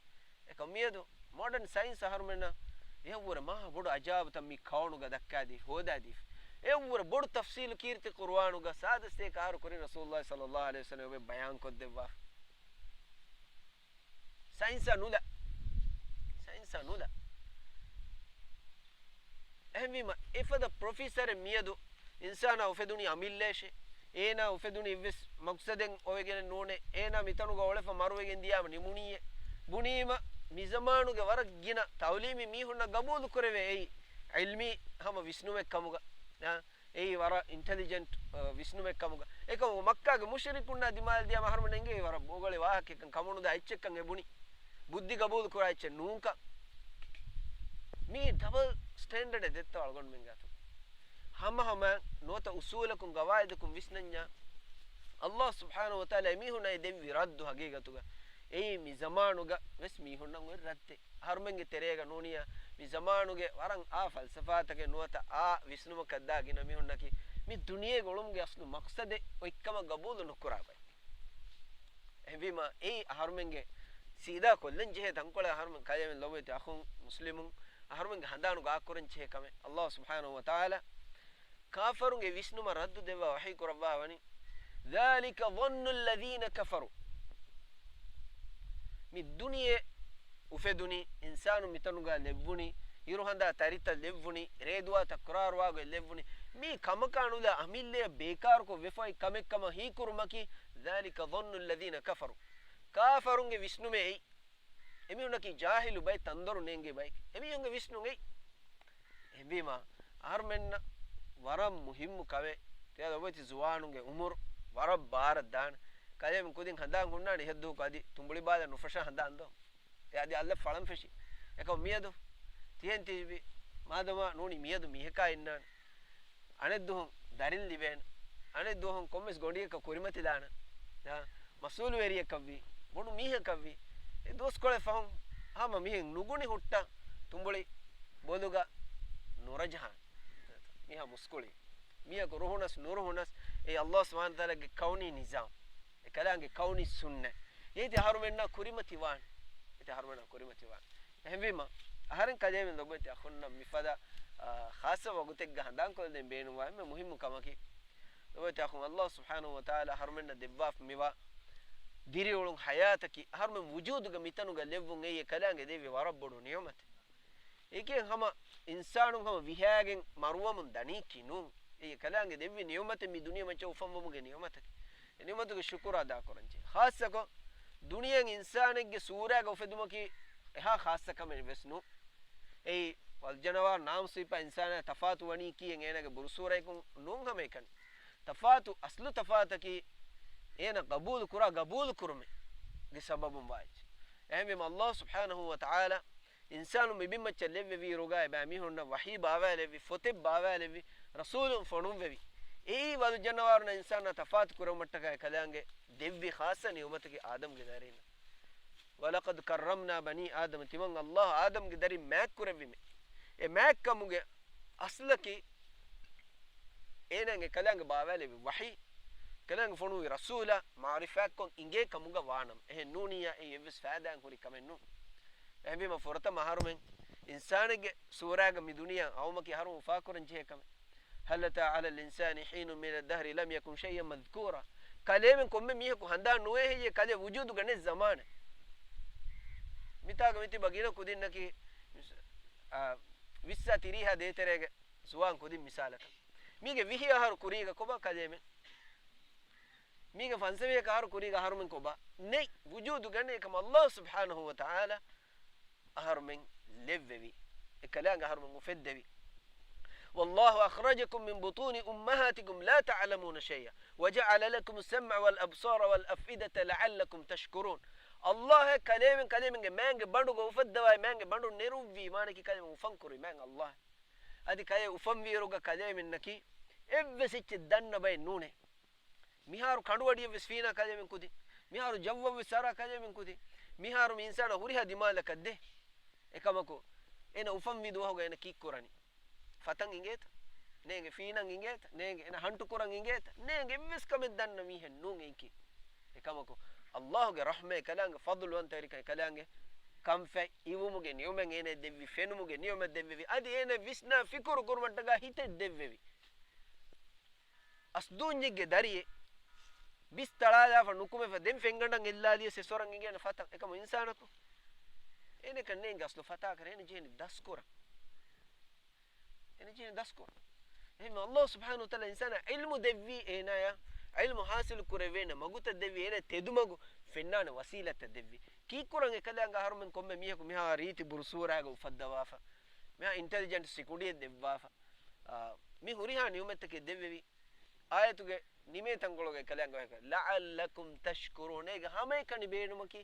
އެކަމް މިއަދު މޮޑަން ސައިންސް އަހަރުމެންނަށް އެއަށްވުރެ މާ ބޮޑު އަޖާއިބުތައް މި ކައުނުގަ ދައްކާދީ ހޯދާދީފަ. އެއަށްވުރެ ބޮޑު ތަފްސީލު ކީރިތި ޤުރުއާނުގަ ސާދަ ސަތޭކަ އަހަރު ކުރިން ރަސޫލުﷲ ޞައްލަﷲ ޢަލައިހި ވަސައްލަމަ އެބަ ބަޔާންކޮށްދެއްވާފަ. ސައިންސާ ނުލަ. ސައިންސާ ނުލަ. އެހެންވީމަ، އެފަދަ ޕްރޮފެސަރެއް މިއަދު އިންސާނާ އުފެދުނީ އަމިއްލައިށޭ. އޭނާ އުފެދުނީ އެއްވެސް މަޤްޞަދެއް އޮވެގެނެއް ނޫނޭ. އޭނާ މިތަނުގަ އުޅެފަ މަރުވެގެން ދިޔާމަ ނިމުނީއޭ. ބުނީމަ، މިޒަމާނުގެ ވަރަށް ގިނަ ތަޢުލީމީ މީހުންނަށް ގަބޫލު ކުރެވޭ އެއީ ޢިލްމީ ހަމަ ވިސްނުމެއް ކަމުގަ. އާ، އެއީ ވަރަށް އިންޓެލިޖެންޓް، އަ، ވިސްނުމެއް ކަމުގަ. އެކަމު މައްކާގެ މުޝްރިކުންނާ ދިމާލަށް ދިޔާމަ އަހަރުމެން އެނގޭ ވަރަށް ބޯގޮޅި ވާހަކައެއްކަން، ކަމުނުދާ އެއްޗެއްކަން އެ ބުނި. ބުއްދި ގަބޫލު ކުރާ އެއްޗެއް ނޫންކަން. މީ ޑަބަލް ސްޓޭންޑަޑެއް ދެއްތޯ އަޅުގަނޑުމެންގެ އަތުގަ؟ ހަމަހަމަ ނުވަތަ އުސޫލަކުން ގަވާއިދަކުން ވިސްނަންޏާ، އައްލާހު ސުބްޙާނަހު ވަތަޢާލާ އެމީހުންނަށް ދެއްވި ރައްދު ހަގީގަތުގަ އެއީ މި ޒަމާނުގަ ވެސް މީހުންނަށް އޮތް ރައްދެއް. އަހަރުމެންގެ ތެރޭގަ ނޫނިޔާ މި ޒަމާނުގެ ވަރަށް އާ ފަލްސަފާތަކެއް ނުވަތަ އާ ވިސްނުމަކަށްދާ ގިނަ މީހުންނަކީ މި ދުނިޔޭގަ އުޅުމުގެ އަސްލު މަޤްޞަދެއް އޮތްކަމަށް ގަބޫލު ނުކުރާ ބައެއް. އެހެންވީމަ، އެއީ އަހަރުމެންގެ ސީދާ ކޮށްލަން ޖެހޭ ތަންކޮޅެއް. އަހަރުމެން ކަލޭމެން ލޮބުވެތި އަޚުން މުސްލިމުން އަހަރުމެންގެ ހަނދާނުގަ އާކުރަން ޖެހޭ ކަމެއް. އައްލާހު ސުބްޙާނަހު ވަތަޢާލާ ކާފަރުންގެ ވިސްނުމަށް ރައްދު ދެއްވާ ވަޙީ ކުރައްވާ ވަނީ، ذَٰلِكَ ظَنُّ الَّذِينَ كَفَرُوا. މި ދުނިޔެ އުފެދުނީ، އިންސާނު މިތަނުގަ ލެއްވުނީ، އިރުހަނދާ ތަރިތައް ލެއްވުނީ، ރޭދުވާ ތަކުރާރުވާގޮތް ލެއްވުނީ، މީ ކަމަކާ ނުލާ އަމިއްލަޔަށް ބޭކާރުކޮށް ވެފައި ކަމެއް ކަމަށް ހީކުރުމަކީ، ذَٰلِكَ ظَنُّ الَّذِينَ كَفَرُوا. ކާފަރުންގެ ވިސްނުމެއް އެއީ. އެމީހުންނަކީ ޖާހިލު ބައެއް، ތަންދޮރު ނޭނގޭ ބައެއް. އެމީހުންގެ ވިސްނުން އެއީ. އެހެންވީމަ، އަހަރުމެންނަށް ވަރަށް މުހިއްމު ކަމެއް، ތިޔަ ލޮބުވެތި ޒުވާނުންގެ އުމުރު ވަރަށް ބާރަށް ދާނެ. ކަލޭމެން ކުދިން ހަނދާން ހުންނާނެ އެހެއްދުވަހަކު އަދި ތުނބުޅި ބާލަ ނުފަށާ ހަނދާން ދޯ. އެ އަދި އަލަށް ފަޅަން ފެށި. އެކަމު މިއަދު ތިހެން ތިބި މާދަމާ ނޫނީ މިއަދު މީހަކާ އިންނާނެ. އަނެއް ދުވަހުން ދަރިން ލިބޭނެ. އަނެއް ދުވަހުން ކޮންމެސް ގޮނޑިއަކަށް ކުރިމަތިލާނެ. އާ، މަސްއޫލުވެރިއަކަށްވީ، ބޮޑު މީހަކަށްވީ. އެ ދުވަސްކޮޅެއް ފަހުން ހަމަ މިހެން ނުގުނި ހުއްޓަ ތުނބުޅި ބޮލުގަ ނުރަޖަހާނެ. މީހާ މުސްކުޅި. މީހަކު ރުހުނަސް ނުރުހުނަސް އެ އައްލާހު ސުބްޙާނަހު ވަތަޢާލާގެ ކައުނީ ނިޒާމް. އެ ކަލާނގެ ކައުނީ ސުންނަތް. އޭތި އަހަރުމެންނާ ކުރިމަތިވާން. އޭތި އަހަރުމެންނާ ކުރިމަތިވާން. އެހެންވީމަ، އަހަރެން ކަލޭމެން ލޮބުވެތި އަޚުންނަށް މިފަދަ، އާ، ޚާއްޞަ ވަގުތެއްގަ ހަނދާންކޮށްދޭން ބޭނުންވާ އެންމެ މުހިއްމު ކަމަކީ، ލޮބުވެތި އަޚުން، އައްލާހު ސުބްޙާނަހު ވަތަޢާލާ އަހަރުމެންނަށް ދެއްވާފަ މިވާ ދިރިއުޅުން ޙަޔާތަކީ، އަހަރުމެން ވުޖޫދުގަ މިތަނުގަ ލެއްވުން އެއީ އެ ކަލާނގެ ދެއްވި ވަރަށް ބޮޑު ނިޢުމަތެއް. އޭގެ ހަމަ އިންސާނުން ހަމަ ވިހާގެން މަރުވަމުން ދަނީކީ ނޫން. އެއީ ކަލާނގެ ދެއްވި ނިޢުމަތެއް، މި ދުނިޔެ މައްޗަށް އުފަންވުމުގެ ނިޢުމަތަކީ. އެ ނިޢުމަތުގެ ޝުކުރު އަދާ ކުރަންޖެހޭ. ޚާއްޞަކޮށް، ދުނިޔެއިން އިންސާނެއްގެ ސޫރާގަ އުފެދުމަކީ އެހާ ޚާއްޞަ ކަމެއް ވެސް ނޫން. އެއީ، ވަލްޖަނަވާރު ނާމުސުވިޕާ އިންސާނާ ތަފާތު ވަނީކީ އޭނާގެ ބުރުސޫރައިކުން ނޫން ހަމައެކަނި. ތަފާތު، އަސްލު ތަފާތަކީ އޭނާ ގަބޫލު ކުރާ ގަބޫލު ކުރުމެއްގެ ސަބަބުން ވާއެއްޗެއް. އެހެންވީމަ، އައްލާހު ސުބްޙާނަހު ވަ ތަޢާލާ އިންސާނުން މިބިންމައްޗަށް ލެއްވެވީ ރުގާ އެބައިމީހުންނަށް ވަޙީ ބާވާލެއްވި، ފޮތެއް ބާވާލެއްވި، ރަސޫލުން ފޮނުއްވެވި. އެއީ ވަލުޖަނަވާރުންނަށް އިންސާނާ ތަފާތު ކުރެވުމަށްޓަކާ އެކަލާނގެ ދެއްވި ޚާއްޞަ ނިޢުމަތަކީ އާދަމްގެ ދަރީންނަށް. وَلَقَدْ كَرَّمْنَا بَنِي آدَمَ، ތިމަން އައްލާހު އާދަމްގެ ދަރިން މާތް ކުރެއްވިމޭ. އެ މާތްކަމުގެ އަސްލަކީ އޭނާގެ ކަލާނގެ ބާވާލެވި ވަޙީ، ކަލާނގެ ފޮނުވި ރަސޫލާ މަޢުރިފާތްކޮށް އިނގޭ ކަމުގަ ވާނަމަ، އެހެން ނޫނިއްޔާ އެއީ އެއްވެސް ފައިދާއެއް ހުރި ކަމެއް ނޫން. އެހެންވީމަ ފުރަތަމަ އަހަރުމެން އިންސާނެއްގެ ސޫރާގަ މި ދުނިޔެއަށް އައުމަކީ އަހަރުމެން އުފާކުރަން ޖެހޭ ކަމެއް. هل أتى على الإنسان حين من الدهر لم يكن شيئا مذكورا. ކަލޭމެން ކޮންމެ މީހަކު ހަނދާން ނުވޭ ހެއްޔޭ ކަލޭ ވުޖޫދުގަ ނެތް ޒަމާނެއް. މިތާގަ މިތިބަ ގިނަ ކުދިންނަކީ، އާ، ވިއްސާ ތިރީހާ ދޭތެރޭގެ ޒުވާން ކުދިން މިސާލަކަށް. މީގެ ވިހި އަހަރު ކުރީގަ ކޮބާ ކަލޭމެން؟ މީގެ ފަންސަވީހަކަށް އަހަރު ކުރީގަ އަހަރުމެން ކޮބާ؟ ނެތް. ވުޖޫދުގަ ނެތް ކަމަށް އައްލާހު ސުބްޙާނަހޫ ވަތަޢާލާ އަހަރުމެން ލެއްވެވި. އެކަލާނގެ އަހަރުމެން އުފެއްދެވި. والله أخرجكم من بطون أمهاتكم لا تعلمون شيئا وجعل لكم السمع والأبصار والأفئدة لعلكم تشكرون. އައްލާހަށް ކަލޭމެން ކަލޭމެންގެ މާތްގެ ބަނޑުގަ އުފައްދަވާ މާތްގެ ބަނޑު ނެރުއްވީ މާނަކީ ކަލޭމެން އުފަންކުރި މާތް އައްލާހަށް. އަދި ކަލޭ އުފަންވިއިރުގަ ކަލޭމެންނަކީ އެއްވެސް އެއްޗެއް ދަންނަ ބައެއް ނޫނޭ. މިހާރު ކަނޑުއަޑިއަށްވެސް ފީނާ ކަލޭމެން ކުދިން. މިހާރު ޖައްވަށްވެސް އަރާ ކަލޭމެން ކުދިން. މިހާރު މި އިންސާނާ ހުރިހާ ދިމާލަކަށް ދޭ. އެކަމަކު، އޭނަ އުފަންވި ދުވަހުގަ އޭނަ ކީއްކުރަނީ؟ ފަތަން އިނގޭތަ؟ ނޭނގެ. ފީނަން އިނގޭތަ؟ ނޭނގެ. އޭނަ ހަންޓުކުރަން އިނގޭތަ؟ ނޭނގެ. އެއްވެސް ކަމެއް ދަންނަ މީހެއް ނޫން އެއީކީ. އެކަމަކު، އައްލާހުގެ ރަޙްމަތް އެކަލާނގެ، ފަޟްލުވަންތަވެރިކަން އެކަލާނގެ، ކަންފަތް އިވުމުގެ ނިޢުމަތް އޭނަ ދެއްވި، ފެނުމުގެ ނިޢުމަތް ދެއްވެވި، އަދި އޭނަ ވިސްނާ ފިކުރު ކުރުމަށްޓަކާ ހިތެއް ދެއްވެވި. އަސްދޫންޏެއްގެ ދަރިއެއް ބިސް ތަޅާލާފަ ނުކުމެފަ ދެން ފެންގަނޑަށް އެއްލާލިޔަސް އެ ސޮރަށް އިނގޭނެ ފަތަން. އެކަމު އިންސާނަކު އޭނަކަށް ނޭނގެ އަސްލު ފަތާކަށް އޭނަ ޖެހެނީ ދަސްކުރަން. އޭނަ ޖެހެނީ ދަސްކުރަން. އެހެންވެ އައްލާހު ސުބްޙާނަހޫ ވަތަޢާލާ އިންސާނާ ޢިލްމު ދެއްވީ އޭނާޔަށް، ޢިލްމު ޙާޞިލު ކުރެވޭނެ މަގުތައް ދެއްވީ އޭނާ ތެދުމަގު ފެންނާނެ ވަސީލަތްތައް ދެއްވީ. ކީއްކުރަން އެކަލާނގެ އަހަރުމެން ކޮންމެ މީހަކު މިހާ ރީތި ބުރުސޫރާގަ އުފައްދަވާފަ، މިހާ އިންޓެލިޖެންޓް ސިކުޑިއެއް ދެއްވާފަ، އާ، މި ހުރިހާ ނިޢުމަތްތަކެއް ދެއްވެވި. އާޔަތުގެ ނިމޭ ތަންކޮޅުގައި ކަލޭގެފާނު، لعلكم تشكرون، އޭގެ ހަމައެކަނި ބޭނުމަކީ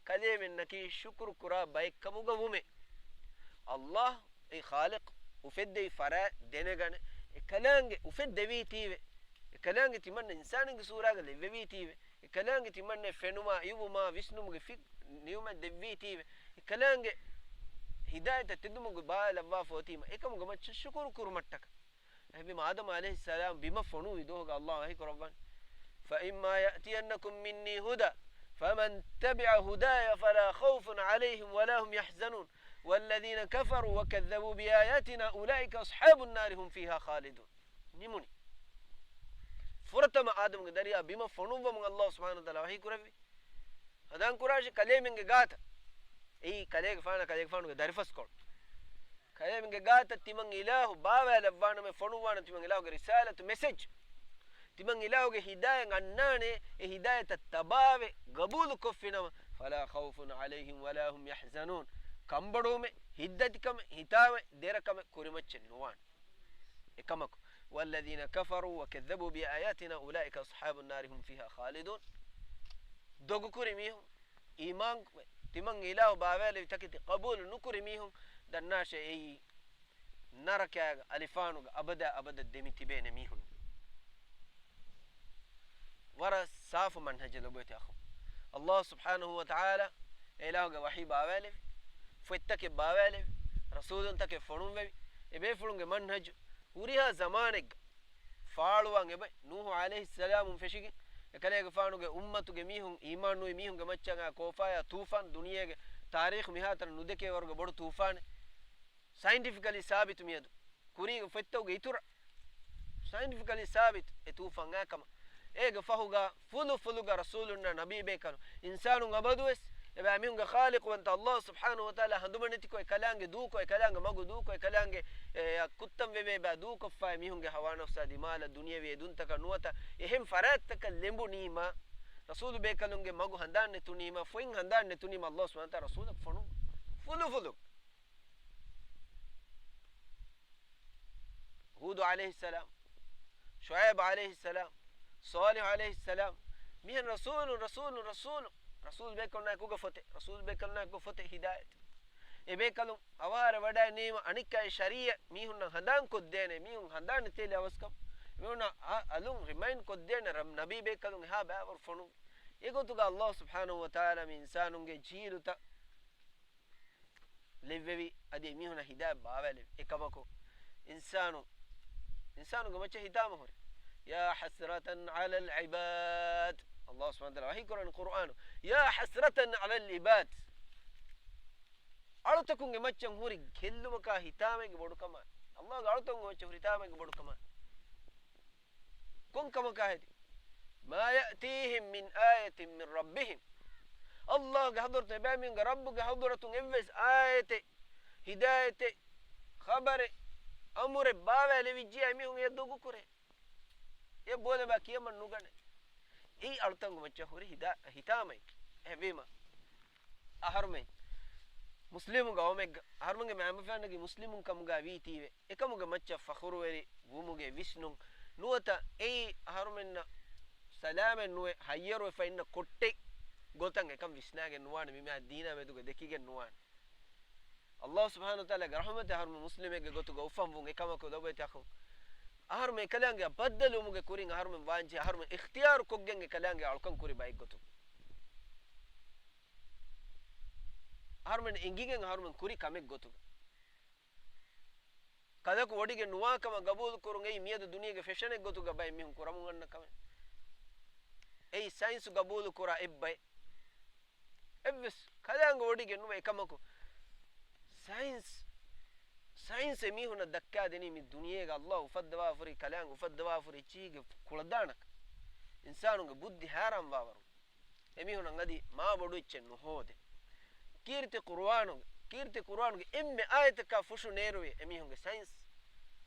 ކަލޭމެންނަކީ ޝުކުރު ކުރާ ބައެއްކަމުގަ ވުމޭ. އައްލާހު އެ ޚާލިޤު އުފެއްދެވި ފަރާތް ދެނެގަނެ، އެ ކަލާނގެ އުފެއްދެވީތީވެ، އެ ކަލާނގެ ތިމަންނަ އިންސާނެއްގެ ސޫރާގަ ލެއްވެވީތީވެ، އެ ކަލާނގެ ތިމަންނަ ފެނުމާ، އިވުމާ، ވިސްނުމުގެ ފި-، ނިޢުމަތް ދެއްވީތީވެ، އެ ކަލާނގެ ހިދާޔަތަށް ތެދުމުގެ ބާވާލައްވާފަ އޮތީމަ، އެކަމުގެ މައްޗަށް ޝުކުރު ކުރުމަށްޓަކަ. އެހެންވީމަ އާދަމް ޢަލައިހިއްސަލާމް ބިމަށް ފޮނުވި ދުވަހުގަ އައްލާހު ވަޙީ ކުރައްވާނެ، فإما يأتينكم مني هدى فمن تبع هداي فلا خوف عليهم ولا هم يحزنون والذين كفروا وكذبوا بآياتنا أولئك أصحاب النار هم فيها خالدون. ނިމުނީ. ފުރަތަމަ އާދަމްގެ ދަރިޔާ ބިމަށް ފޮނުއްވަމުން އައްލާހު ސުބްޙާނަހޫ ވަތަޢާލާ ވަޙީ ކުރެއްވި. ހަނދާން ކުރާށި ކަލޭމެންގެ ގާތަށް. އެއީ ކަލޭގެފާނާ ކަލޭގެފާނުގެ ދަރިފަސްކޮޅު. ކަލޭމެންގެ ގާތަށް ތިމަން އިލާހު ބާވާލައްވާނަމޭ، ފޮނުއްވާނަމޭ ތިމަން އިލާހުގެ ރިސާލަތު، މެސެޖް. ތިމަން އިލާހުގެ ހިދާޔަތް އަންނާނޭ، އެ ހިދާޔަތަށް ތަބާވެ، ގަބޫލު ކޮށްފިނަމަ، فلا خوف عليهم ولا هم يحزنون. ކަނބޮޑުވުމެއް، ހިތްދަތިކަމެއް، ހިތާމަ ދެރަކަމެއް ކުރިމައްޗެއް ނުވާނެ. އެކަމަކު، والذين كفروا وكذبوا بآياتنا أولئك أصحاب النار هم فيها خالدون. ދޮގުކުރި މީހުން، އީމާން، ތިމަން އިލާހު ބާވާލެވި ތަކެތި ޤަބޫލު ނުކުރި މީހުން، ދަންނާށޭ އެއީ ނަރަކާގެ އަލިފާނުގަ އަބަދާ އަބަދަށް ދެމި ތިބޭނެ މީހުން. ވަރަށް ސާފު މަންހަޖެއް ލޮބުވެތި އަޚު. އައްލާހު ސުބްޙާނަހޫ ވަތަޢާލާ އެ އިލާހުގެ ވަޙީ ބާވާލެވި، ފޮތްތަކެއް ބާވާލެވި، ރަސޫލުންތަކެއް ފޮނުއްވެވި، އެބޭފުޅުންގެ މަންހަޖު ހުރިހާ ޒަމާނެއްގަ ފާޅުވާން އެބައި. ނޫޙު ޢަލައިހިއްސަލާމުން ފެށިގެން އެކަލޭގެފާނުގެ އުއްމަތުގެ މީހުން އީމާންނުވި މީހުންގެ މައްޗަށް އާ ކޯފާޔާ ތޫފާން، ދުނިޔޭގެ ތާރީޚު މިހާތަނަށް ނުދެކޭ ވަރުގެ ބޮޑު ތޫފާނެއް. ސައިންޓިފިކަލީ ސާބިތު މިއަދު. ކުރީގެ ފޮތްތަކުގެ އިތުރަށް ސައިންޓިފިކަލީ ސާބިތު އެ ތޫފާން އާ ކަމަށް. އޭގެ ފަހުގަ ފުލު ފުލުގަ ރަސޫލުންނާ ނަބީބޭކަލުން އިންސާނުން އަބަދުވެސް އެބައިމީހުންގެ ޚާލިޤުވަންތަ އައްލާހު ސުބްޙާނަހޫ ވަތަޢާލާ ހަނދުމަނެތިކޮށް އެ ކަލާނގެ ދޫކޮށް، އެ ކަލާނގެ މަގު ދޫކޮށް، އެ ކަލާނގެ އެ ކުއްތަން ވެވޭ ބާ ދޫކޮށްފައި މީހުންގެ ހަވާ ނަފްސާ ދިމާލަށް ދުނިޔެވީ އެދުންތަކަށް ނުވަތަ އެހެން ފަރާތްތަކަށް ލެނބުނީމާ، ރަސޫލުބޭކަލުންގެ މަގު ހަނދާން ނެތުނީމާ، ފޮތް ހަނދާން ނެތުނީމާ، އައްލާހު ސުބްޙާނަހޫ ވަތަޢާލާ ރަސޫލަކު ފޮނު ފުލު ފުލު. ހޫދު ޢަލައިހިއްސަލާމް، ޝުޢައިބު ޢަލައިހިއްސަލާމް، ޞާލިޙު ޢަލައިހިއްސަލާމް، މިހެން ރަސޫލުން، ރަސޫލުން، ރަސޫލުން، ރަސޫލު ބޭކަލުންނާ އެކުގަ ފޮތެއް، ރަސޫލު ބޭކަލުންނާ އެކުގަ ފޮތެއް ހިދާޔަތެއް. އެ ބޭކަލުން އަވަހާރަ ވަޑައިނީމަ އަނެއްކާ އެ ޝަރީޢަތް މީހުންނަށް ހަނދާން ކޮށްދޭނެ، މީހުން ހަނދާން ނެތޭލެ އަވަސްކަން، މީހުންނަށް އަ-، އަލުން ރިމައިންޑް ކޮށްދޭނެ ރަ-، ނަބީ ބޭކަލުން އެހާ ބައިވަރު ފޮނުވި. އެގޮތުގަ އައްލާހު ސުބްޙާނަހޫ ވަތަޢާލާ މި އިންސާނުންގެ ޖީލުތައް ލެއްވެވި، އަދި އެމީހުނަށް ހިދާޔަތް ބާވާލެވި. އެކަމަކު، އިންސާނު އިންސާނުގެ މައްޗަށް ހިތާމަ ހުރި. يا حسرة على العباد. ﷲ ސުބްޙާނަހޫ ވަތަޢާލާ ވަޙީ ކުރަނީ ޤުރުއާނު، يا حسرة على العباد. އަޅުތަކުންގެ މައްޗަށް ހުރި ގެއްލުމަކާ ހިތާމައިގެ ބޮޑުކަމާ. ﷲ ގެ އަޅުތަކުންގެ މައްޗަށް ހުރި ހިތާމައިގެ ބޮޑުކަމާ. ކޮން ކަމަކާ ހެދި؟ ما يأتيهم من آية من ربهم. ﷲ ގެ ޙަޟްރަތުން، އެބައިމީހުންގެ ރައްބުގެ ޙަޟްރަތުން އެއްވެސް އާޔަތެއް، ހިދާޔަތެއް، ޚަބަރެއް، އަމުރެއް ބާވާލެވިއްޖިއްޔާ އެމީހުން އެ ދޮގުކުރޭ. އެ ބޯލެބާ ކިޔަމަން ނުގަނޭ. އެއީ އަޅުތަންގެ މައްޗަށް ހުރި ހިދާ-، ހިތާމައެއް. އެހެންވީމަ، އަހަރުމެން މުސްލިމު ގައުމެއްގަ، އަހަރުމެންގެ މައިންބަފައިންނަކީ މުސްލިމުން ކަމުގަ ވީތީވެ، އެކަމުގެ މައްޗަށް ފަޚުރުވެރި ވުމުގެ ވިސްނުން ނުވަތަ އެއީ އަހަރުމެންނަށް ސަލާމަތް ނުވެ، ހައްޔަރުވެފަ އިންނަ ކޮއްޓެއް ގޮތަށް އެކަން ވިސްނާގެން ނުވާނެ، މި މާ ދީނާ މެދުގަ ދެކިގެން ނުވާނެ. ﷲ ސުބްޙާނަހޫ ވަތަޢާލާގެ ރަޙުމަތެއް އަހަރުމެން މުސްލިމެއްގެ ގޮތުގަ އުފަންވުން އެކަމަކު ލޮބުވެތި އަޚުން. އަހަރުމެން އެކަލާނގެއަށް ބައްދަލުވުމުގެ ކުރިން އަހަރުމެން ވާންޖެހޭ އަހަރުމެން އިޚްތިޔާރު ކޮށްގެން އެކަލާނގެ އަޅުކަން ކުރި ބައެއްގޮތުން. އަހަރުމެން އެނގިގެން އަހަރުމެން ކުރި ކަމެއް ގޮތުގަ. ކަލަކު ވޮޑިގެން ނުވާ ކަމަށް ގަބޫލު ކުރުން އެއީ މިއަދު ދުނިޔޭގެ ފެޝަނެއް ގޮތުގަ ބައެއް މީހުން ކުރަމުން އަންނަ ކަމެއް. އެއީ ސައިންސު ގަބޫލު ކުރާ އެއްބައެއް. އެއްވެސް ކަލާނގެ ވޮޑިގެން ނުވޭ އެކަމަކު. ސައިންސް، ސައިންސް އެމީހުންނަށް ދައްކާދެނީ މި ދުނިޔޭގަ ﷲ އުފައްދަވާފަ ހުރި، ކަލާނގެ އުފައްދަވާފަ ހުރި އެއްޗިހިގެ ކުޅަދާނަކަށް. އިންސާނުންގެ ބުއްދި ހައިރާންވާވަރު. އެމީހުންނަށް އަދި މާ ބޮޑު އެއްޗެއް ނުހޯދޭ. ކީރިތި ޤުރުއާނުގެ، ކީރިތި ޤުރުއާނުގެ އެންމެ އާޔަތަކާ ފުށު ނޭރުވި އެމީހުންގެ ސައިންސް.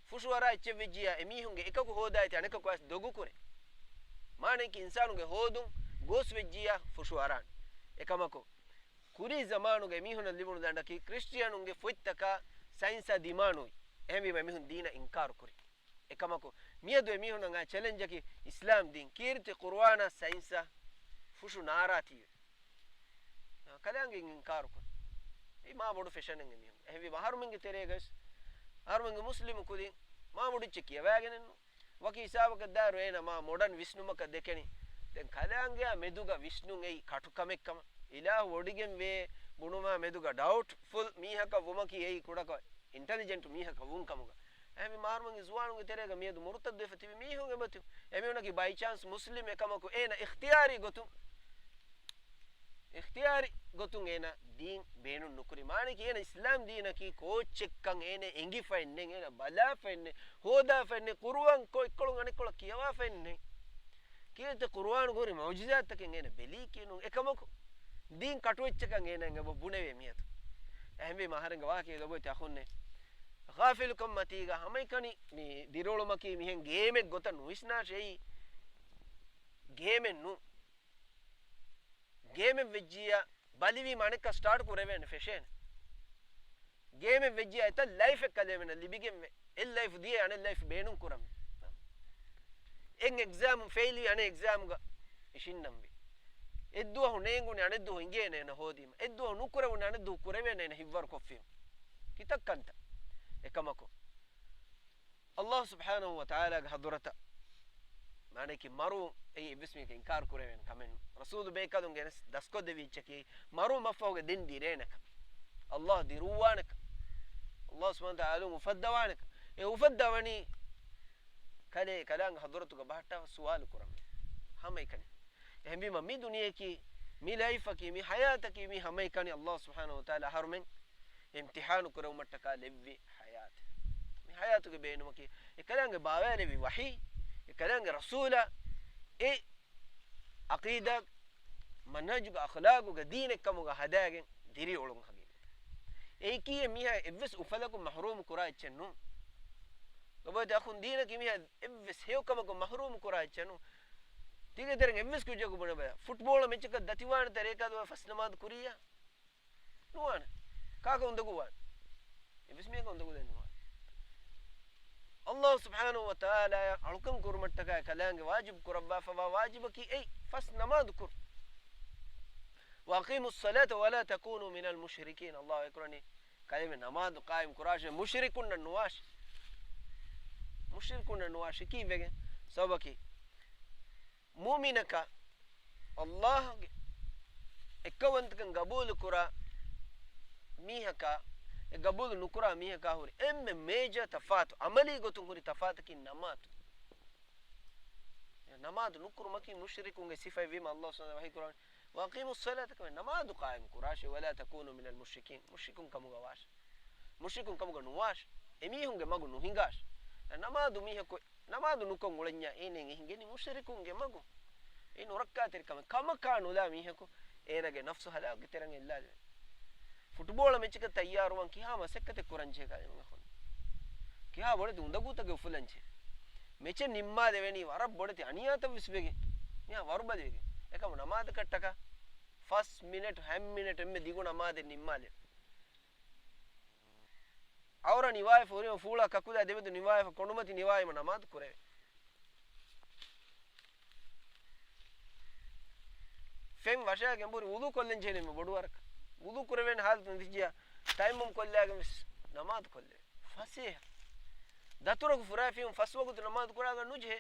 ފުށު އަރާ އެއްޗެއް ވެއްޖިއްޔާ އެމީހުންގެ އެކަކު ހޯދާ އެތި އަނެކަކު އައިސް ދޮގުކުރޭ. މާނައަކީ އިންސާނުގެ ހޯދުން ގޯސް ވެއްޖިއްޔާ ފުށު އަރާނެ. އެކަމަކު، ކުރީ ޒަމާނުގެ އެމީހުންނަށް ލިބުނު ދަނޑަކީ ކްރިސްޓިއަނުންގެ ފޮތްތަކާ ސައިންސާ ދިމާނުވި. އެހެންވީމަ އެމީހުން ދީނަށް އިންކާރު ކުރި. އެކަމަކު، މިއަދު އެމީހުންނަށް އައި ޗެލެންޖަކީ އިސްލާމް ދީން، ކީރިތި ޤުރުއާނާ ސައިންސާ ފުށު ނާރާތީވެ. ކަލާނގެ އިންކާރު ކުރި. އެއީ މާ ބޮޑު ފެޝަނެއް އެމީހުން. އެހެންވީމަ އަހަރުމެންގެ ތެރޭގަސް، އަހަރުމެންގެ މުސްލިމު ކުދިން މާ ބޮޑު އެއްޗެއް ކިޔަވާގެނެއްނު. ވަކި ހިސާބަކަށް ދާއިރު އޭނަ މާ މޮޑަން ވިސްނުމަކަށް ދެކެނީ. ދެން ކަލާނގެއާ މެދުގަ ވިސްނުން އެއީ ކަޓުކަމެއްކަމަށް. އިލާހު ވޮޑިގެން ވޭ ބުނުމާ މެދުގަ ޑައުޓްފުލް މީހަކަށް ވުމަކީ އެއީ ކުޑަކޮށް އިންޓެލިޖެންޓް މީހަކަށް ވުން ކަމުގަ. އެހެންވީމަ އަހަރުމެންގެ ޒުވާނުންގެ ތެރޭގަ މިއަދު މުރުތައްދުވެފަ ތިބި މީހުން އެބަތި. އެމީހުންނަކީ ބައި ޗާންސް މުސްލިމް އެކަމަކު އޭނަ އިޚްތިޔާރީ ގޮތުން، އިޚްތިޔާރީ ގޮތުން އޭނަ ދީން ބޭނުން ނުކުރި. މާނައަކީ އޭނަ އިސްލާމް ދީނަކީ ކޯއްޗެއްކަން އޭނަ އެނގިފައެއް ނެތް، އޭނަ ބަލާފައެއް ނެތް، ހޯދާފައެއް ނެތް، ޤުރުއާން ކޮ-، އެއްކޮޅުން އަނެއްކޮޅަށް ކިޔަވާފައެއް ނެތް. ކީރިތި ޤުރުއާނުގަ ހުރި މުޢުޖިޒާތްތަކެއް އޭނަ ބެލީކީނު އެކަމަކު، ދީން ކަޓުއެއްޗަކަށް އޭނަ އެބަ ބުނެވޭ މިއަދު. އެހެންވީމަ އަހަރެންގެ ވާހަކައެއް ލޮބުވެތި އަޚުންނޭ. ޣާފިލުކަން މަތީގަ ހަމައެކަނި މި ދިރިއުޅުމަކީ މިހެން ގޭމެއް ގޮތަށް ނުވިސްނާށޭ. އެއީ ގޭމެއް ނޫން. ގޭމެއް ވެއްޖިއްޔާ ބަލިވީމަ އަނެއްކާ ސްޓާޓް ކުރެވޭނެ ފެށޭނެ. ގޭމެއް ވެއްޖިއްޔާ އެތައް ލައިފެއް ކަލޭމެނަށް ލިބިގެންވޭ. އެއް ލައިފް ދިޔައީ އަނެއް ލައިފް ބޭނުން ކުރަން. އެއް އެގްޒާމް ފެއިލްވީ އަނެއް އެގްޒާމްގަ އިށިންނަންވީ. އެއްދުވަހު ނޭނގުނީ އަނެއްދުވަހު އިނގޭނެ އޭނަ ހޯދީމަ. އެއްދުވަހު ނުކުރެވުނީ އަނެއްދުވަހު ކުރެވޭނެ އޭނަ ހިތްވަރު ކޮށްފީމަ. ކިތައް ކަންތައް. އެކަމަކު، ﷲ ސުބްޙާނަހޫ ވަތަޢާލާގެ ޙަޟްރަތަށް މާނައަކީ މަރުވުން އެއީ އެއްވެސް މީހަކަށް އިންކާރު ކުރެވޭނެ ކަމެއް ނޫން. ރަސޫލު ބޭކަލުން ގެނެސް ދަސްކޮށްދެވި އެއްޗަކީ މަރުވުމަށްފަހުގެ ދެން ދިރޭނެ ކަމެއް. ﷲ ދިރުއްވާނެ ކަމެއް. ﷲ ސުބްޙާނަހޫ ވަތަޢާލާ އުފައްދަވާނެ ކަމެއް. އެ އުފައްދަވަނީ ކަލޭ ކަލާނގެ ޙަޟްރަތުގަ ބަހައްޓާފަ ސުވާލު ކުރަން. ހަމައެކަނި. އެހެންވީމަ މި ދުނިޔެއަކީ، މި ލައިފަކީ، މި ޙަޔާތަކީ، މި ހަމައެކަނި ﷲ ސުބްޙާނަހޫ ވަތަޢާލާ އަހަރުމެން އިމްތިޙާނު ކުރެވުމަށްޓަކާ ލެއްވި ޙަޔާތެއް. މި ޙަޔާތުގެ ބޭނުމަކީ، އެކަލާނގެ ބާވާލެވި ވަޙީ، އެކަލާނގެ ރަސޫލާ، އެ ޢަޤީދާ، މަންހަޖުގެ އަޚްލާގުގެ ދީނެއްކަމުގަ ހަދާގެން ދިރިއުޅުން ޙަޤީޤަތަށް. އެއީކީ މީހާ އެއްވެސް އުފަލަކުން މަޙްރޫމު ކުރާ އެއްޗެއް ނޫން. ލޮބުވެތި އަޚުން، ދީނަކީ މީހާ އެއްވެސް ހެޔޮކަމަކުން މަޙްރޫމު ކުރާ އެއްޗެއް ނޫން. ތިގެ ތެރެން އެއްވެސް ކުއްޖަކު ބުނެބަލަ، ފުޓްބޯޅަ މެޗަކަށް ދަތިވާނެތަ ރޭކާދުވަހު ފަސް ނަމާދު ކުރިއްޔާ؟ ނުވާނެ. ކާކަށް އުނދަގޫވާނެ؟ އެއްވެސް މީހަކަށް އުނދަގޫލެއް ނުވާނެ. ﷲ ސުބްޙާނަހޫ ވަތަޢާލާއަށް އަޅުކަން ކުރުމަށްޓަކާ ކަލާނގެ ވާޖިބު ކުރައްވާފަވާ ވާޖިބަކީ އެއީ ފަސް ނަމާދު ކުރުން. وأقيموا الصلاة ولا تكونوا من المشركين. ﷲ އެކުރަނީ ކަލޭމެން ނަމާދު ޤާއިމް ކުރާށޭ، މުޝްރިކުންނަށް ނުވާށޭ. މުޝްރިކުންނަށް ނުވާށޭ. ކީއްވެގެން؟ ސަބަބަކީ، މުއުމިނަކަށް ﷲ ގެ އެއްކައުވަންތަކަން ގަބޫލު ކުރާ މީހަކަށް އެ ގަބޫލު ނުކުރާ މީހަކާ ހުރި އެންމެ މޭޖާ ތަފާތު، ޢަމަލީ ގޮތުން ހުރި ތަފާތަކީ ނަމާދު. ނަމާދު ނުކުރުމަކީ މުޝްރިކުންގެ ސިފައެއް ވީމަ ﷲ ސުބްޙާނަހޫ ވަތަޢާލާ ވަޙީ ކުރައްވަނީ، "وَأَقِيمُوا الصَّلَاةَ" ކަމެއް ނަމާދު ޤާއިމް ކުރާށޭ، "وَلَا تَكُونُوا مِنَ الْمُشْرِكِينَ" މުޝްރިކުން ކަމުގަ ވާށޭ. މުޝްރިކުން ކަމުގަ ނުވާށޭ. އެމީހުންގެ މަގު ނުހިނގާށޭ. ނަމާދު މީހަކު، ނަމާދު ނުކޮށް އުޅެންޏާ އޭނައަށް އެ ހިނގެނީ މުޝްރިކުންގެ މަގު. އެ ނުރައްކާތެރިކަމެއް. ކަމަކާ ނުލާ މީހަކު އޭނަގެ ނަފްސު ހަލާކުގެ ތެރެއިން އެއްލާލެވޭ. ފުޓުބޯޅަ މެޗަކަށް ތައްޔާރުވާން ކިހާ މަސައްކަތެއް ކުރަންޖެހޭ ކަލޭމެން އަޚުން. ކިހާ ބޮޑެތި އުނދަގޫތަކެއް އުފުލަންޖެހޭ. މެޗެއް ނިންމާލެވެނީ ވަރަށް ބޮޑެތި އަނިޔާތައް ވެސް ވެގެން. މިހާ ވަރުބަލިވެގެން. އެކަމު ނަމާދަކަށްޓަކާ ފަސް މިނެޓް ހަތް މިނެޓް އެންމެ ދިގު ނަމާދެއް ނިންމާލެވޭ. އައުރަ ނިވާލަފަ ހުރިހަމަ ފޫޅާ ކަކުލާ ދެމެދު ނިވާލަފަ ކޮނޑުމަތި ނިވާލީމަ ނަމާދު ކުރެވޭ. ފެން ވަށާގެން ހުރި ވުޟޫ ކޮށްލަން ޖެހޭނެ ބޮޑު ވަރަކަށް. ވުޟޫ ކުރެވޭނެ ހާލަތު ނެތިއްޖިއްޔާ ތަޔައްމުމް ކޮށްލާގެން ވެސް ނަމާދު ކޮށްލެވޭ. ފަސޭހަ. ދަތުރަކު ފުރާފިޔުން ފަސް ވަގުތު ނަމާދު ކުރާގަން ނުޖެހޭ.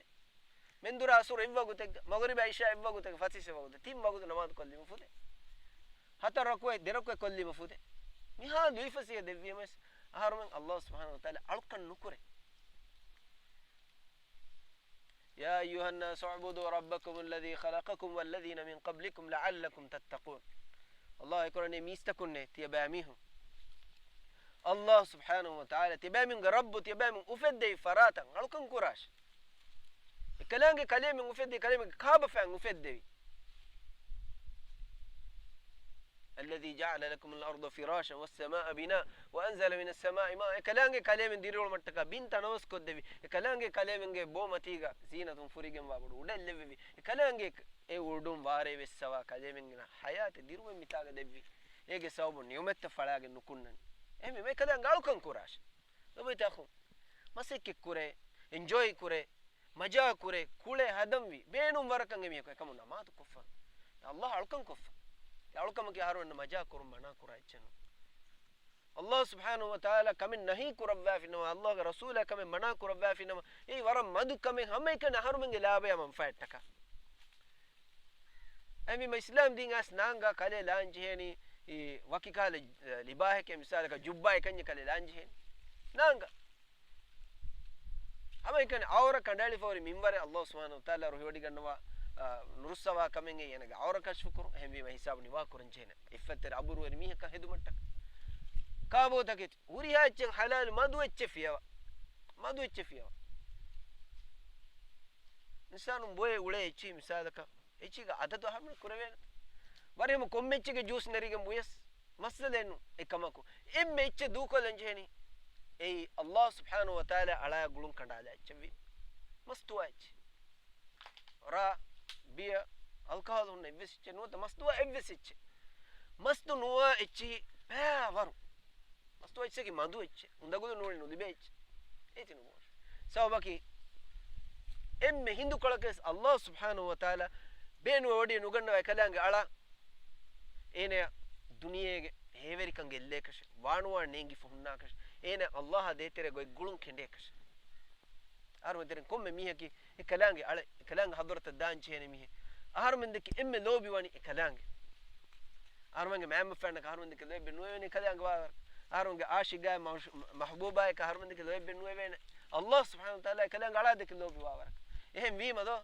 މެންދުރާ އަސުރު އެއްވަގުތެއްގަ، މަޣްރިބާ އިޝާ އެއްވަގުތެއްގަ، ފަސް އިސް ވަގުތެއް، ތިން ވަގުތު ނަމާދު ކޮށްލީމަ ފުދޭ. ހަތަރު ރަކުޢަތް، ދެ ރަކުޢަތް ކޮށްލީމަ ފުދޭ. މިހާ ލުއިފަސޭހަ ދެއްވީމަވެސް، އަހަރުމެން ﷲ ސުބްޙާނަހޫ ވަތަޢާލާ އަޅުކަން ނުކުރޭ. يَا أَيُّهَا النَّاسُ اعْبُدُوا رَبَّكُمُ الَّذِي خَلَقَكُمْ وَالَّذِينَ مِنْ قَبْلِكُمْ لَعَلَّكُمْ تَتَّقُونَ. ﷲ އެކުރަނީ މީސްތަކުންނޭ، ތިޔަބައިމީހުން. ﷲ ސުބްޙާނަހޫ ވަތަޢާލާ ތިޔަބައިމީހުންގެ ރައްބު، ތިޔަބައިމީހުން އުފެއްދެވި ފަރާތަށް އަޅުކަން ކުރާށޭ. އެކަލާނގެ ކަލޭމެން އުފެއްދެވި، ކަލޭމެންގެ ކާބަފައިން އުފެއްދެވި. الَّذِي جَعَلَ لَكُمُ الْأَرْضَ فِرَاشًا وَالسَّمَاءَ بِنَاءً وَأَنزَلَ مِنَ السَّمَاءِ مَاءً. އެކަލާނގެ ކަލޭމެން ދިރިއުޅުމަށްޓަކާ ބިން ތަނަވަސް ކޮށްދެވި. އެކަލާނގެ ކަލޭމެންގެ ބޯ މަތީގަ ޒީނަތުން ފުރިގެންވާ ބޮޑު އުޑެއް ލެއްވެވި. އެކަލާނގެ އެ އުޑުން ވާރޭ ވެއްސަވާ ކަލޭމެންގެ ހަޔާތެއް ދިރުމެއް މިތާގަ ދެއްވި. އޭގެ ސަބަބުން ނިޢުމަތްތައް ފަޅާގެން ނުކުންނަނީ. އެހެންވީމަ އެކަލާނގެ އަޅުކަން ކުރާށޭ. ލޮބުވެތި އަޚުން، މަސައްކަތް ކުރޭ، އެންޖޯއި ކުރޭ، މަޖާ ކުރޭ، ކުޅޭ ހަދަންވީ، ބޭނުން ވަރަކަށް އެމީހަކު އެކަމު ނަމާދު ކޮށްފަ. ﷲ އަޅުކަން ކޮށްފަ. އެ އަޅުކަމަކީ އަހަރުމެންނަށް މަޖާ ކުރުން މަނާ ކުރާ އެއްޗެއް ނޫން. ﷲ ސުބްޙާނަހޫ ވަތަޢާލާ ކަމެއް ނަހީ ކުރައްވާފިނަމަ، ﷲގެ ރަސޫލާ ކަމެއް މަނާ ކުރައްވާފިނަމަ، އެއީ ވަރަށް މަދު ކަމެއް، ހަމައެކަނި އަހަރުމެންގެ ލާބަޔާ މަންފާއަށްޓަކާ. އެހެންވީމަ އިސްލާމް ދީން އައިސް ނާންގާ ކަލޭ ލާން ޖެހޭނީ، އީ، ވަކި ކަހަލަ، އަ، ލިބާހެކޭ، މިސާލަކަށް ޖުއްބާ އެކަންޏެއް ކަލޭ ލާން ޖެހޭނީ. ނާންގާ. ހަމައެކަނި އައުރަ ކަނޑައެޅިފަ ހުރި މިންވަރެއް ﷲ ސުބްޙާނަހޫ ވަތަޢާލާ ރުހިވޮޑިގަންނަވާ، އަ، ނުރުއްސަވާ ކަމެއް އެއީ އޭނަގެ އައުރަ ކަޝްފު ކުރުން. އެހެންވީމަ ހިސާބު ނިވާ ކުރަން ޖެހޭނެ. އިއްފަތްތެރި އަބުރުވެރި މީހަކަށް ހެދުމަށްޓަކާ. ކާބޯތަކެތި ހުރިހާ އެއްޗެއް ޙަލާލު މަދު އެއްޗެއް ފިޔަވާ. މަދު އެއްޗެއް ފިޔަވާ. އިންސާނުން ބޮއެ އުޅޭ އެއްޗެއް މިސާލަކަށް އެއްޗެއްގެ އަދަދު އަހަރުމެން ކުރެވޭނެ. ވަރަށް ހަމަ ކޮންމެ އެއްޗެއްގެ ޖޫސް ނެރިގެން ބުޔަސް މައްސަލައެއް ނޫން. އެކަމަކު އެންމެ އެއްޗެއް ދޫކޮށްލަން ޖެހެނީ އެއީ ﷲ ސުބްޙާނަހޫ ވަތަޢާލާ އަޅާ ގުޅުން ކަނޑާލާ އެއްޗެއް ވީ. މަސްތުވާ އެއްޗެއް. ރާ، ބިޔަ، އަލްކަހޯލް ހުންނަ އެއްވެސް އެއްޗެއް ނުވަތަ މަސްތުވާ އެއްވެސް އެއްޗެއް. މަސްތު ނުވާ އެއްޗެހި ބައިވަރު. މަސްތުވާ އެއްޗަކީ މަދު އެއްޗެއް. އުނދަގުލު ނޫނީ ނުލިބޭ އެއްޗެއް. އޭތި ނުބޯ. ސަބަބަކީ އެންމެ ހިނދުކޮޅަކަށް ވެސް ﷲ ސުބްޙާނަހޫ ވަތަޢާލާ ބޭނުންވެވޮޑި ނުގަންނަވާ އެކަލާނގެ އަޅާ އޭނަޔަށް ދުނިޔޭގެ ހޭވެރިކަން ގެއްލޭކަށެއް، ވާނުވާ ނޭނގިފަ ހުންނާކަށެއް، އޭނަ ﷲ އާ ދޭތެރޭ ގޮތް ގުޅުން ކެނޑޭކަށެއް. އަހަރުމެން ތެރެއިން ކޮންމެ މީހަކީ އެކަލާނގެ އަޅެ، އެކަލާނގެ ޙަޟްރަތަށް ދާން ޖެހޭނެ މީހެއް. އަހަރުމެން ދެކެ އެންމެ ލޯބި ވަނީ އެކަލާނގެ. އަހަރުމެންގެ މައިންބަފައިންނަކަށް އަހަރުމެން ދެކެ ލޯތްބެއް ނުވެވޭނެ އެކަލާނގެ ވާވަރަކަށް. އަހަރުމެންގެ އާޝިގާއެއް މަހު-، މަޙްބޫބާއެކަށް އަހަރުމެން ދެކެ ލޯތްބެއް ނުވެވޭނެ. ﷲ ސުބްޙާނަހޫ ވަތަޢާލާ އެކަލާނގެ އަޅާ ދެކެ ލޯބި ވާވަރަކަށް. އެހެން ވީމަ ދޯ،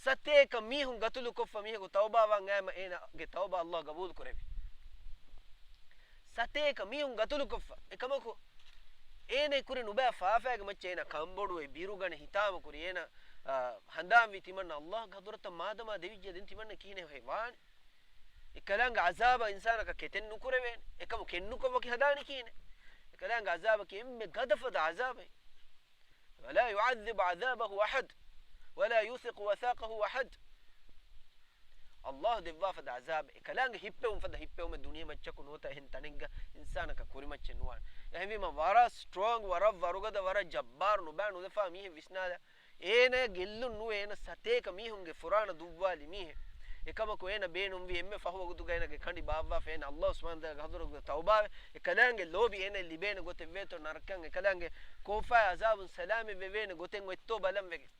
ސަތޭކަ މީހުން ގަތުލުކޮށްފަ މީހަކު ތައުބާވާން އައީމަ އޭނާގެ ތައުބާ ﷲ ގަބޫލު ކުރެވި. ސަތޭކަ މީހުން ގަތުލުކޮށްފަ. އެކަމަކު އޭނަ ކުރި ނުބައި ފާފައިގެ މައްޗަށް އޭނާ ކަންބޮޑުވެ، ބިރުގަނެ، ހިތާމަ ކުރި އޭނާ، އާ، ހަނދާންވީ ތިމަންނަ ﷲގެ ޙަޟްރަތަށް މާދަމާ ދެވިއްޖެ ދެން ތިމަންނަ ކިހިނެއް ވާނީ؟ އެކަލާނގެ ޢަޒާބަށް އިންސާނަކަށް ކެތެއް ނުކުރެވޭނެ. އެކަމު ކެތްނުކޮށް ވަކި ހަދާނީ ކިހިނެއް؟ އެކަލާނގެ ޢަޒާބަކީ އެންމެ ގަދަފަދަ ޢަޒާބެއް. وَلَا يُعَذِّبُ عَذَابَهُ أَحَدٌ وَلَا يُوثِقُ وَثَاقَهُ أَحَدٌ. ﷲ ދެއްވާފަދަ ޢަޒާބެއް، އެކަލާނގެ ހިއްޕެވުން ފަދަ ހިއްޕެވުމެއް ދުނިޔެ މައްޗަކު ނުވަތަ އެހެން ތަނެއްގަ އިންސާނަކަށް ކުރިމައްޗެއް ނުވާނެ. އެހެންވީމަ ވަރަށް ސްޓްރޮންގް، ވަރަށް ވަރުގަދަ، ވަރަށް ޖައްބާރު ނުބައި ނުލަފާ މީހެއް ވިސްނާލާ، އޭނަ ގެއްލުން ނުވެ، އޭނަ ސަތޭކަ މީހުންގެ ފުރާނަ ދުއްވާލި މީހެއް. އެކަމަކު އޭނަ ބޭނުންވީ އެންމެ ފަހު ވަގުތުގަ އޭނަގެ ކަނޑި ބާއްވާފަ އޭނަ ﷲ ސުބްޙާނަހޫ ވަތަޢާލާގެ ޙަޟްރަތުގަ ތައުބާވެ، އެކަލާނގެ ލޯބި އޭނަ ލިބޭނެ ގޮތެއް ވޭތޯ، ނަރަކައިން އެކަލާނގެ ކޯފާ ޢަޒާބުން ސަލާމަތް ވެވޭނެ ގޮތެއް އޮތްތޯ ބަލަން ވެގެން.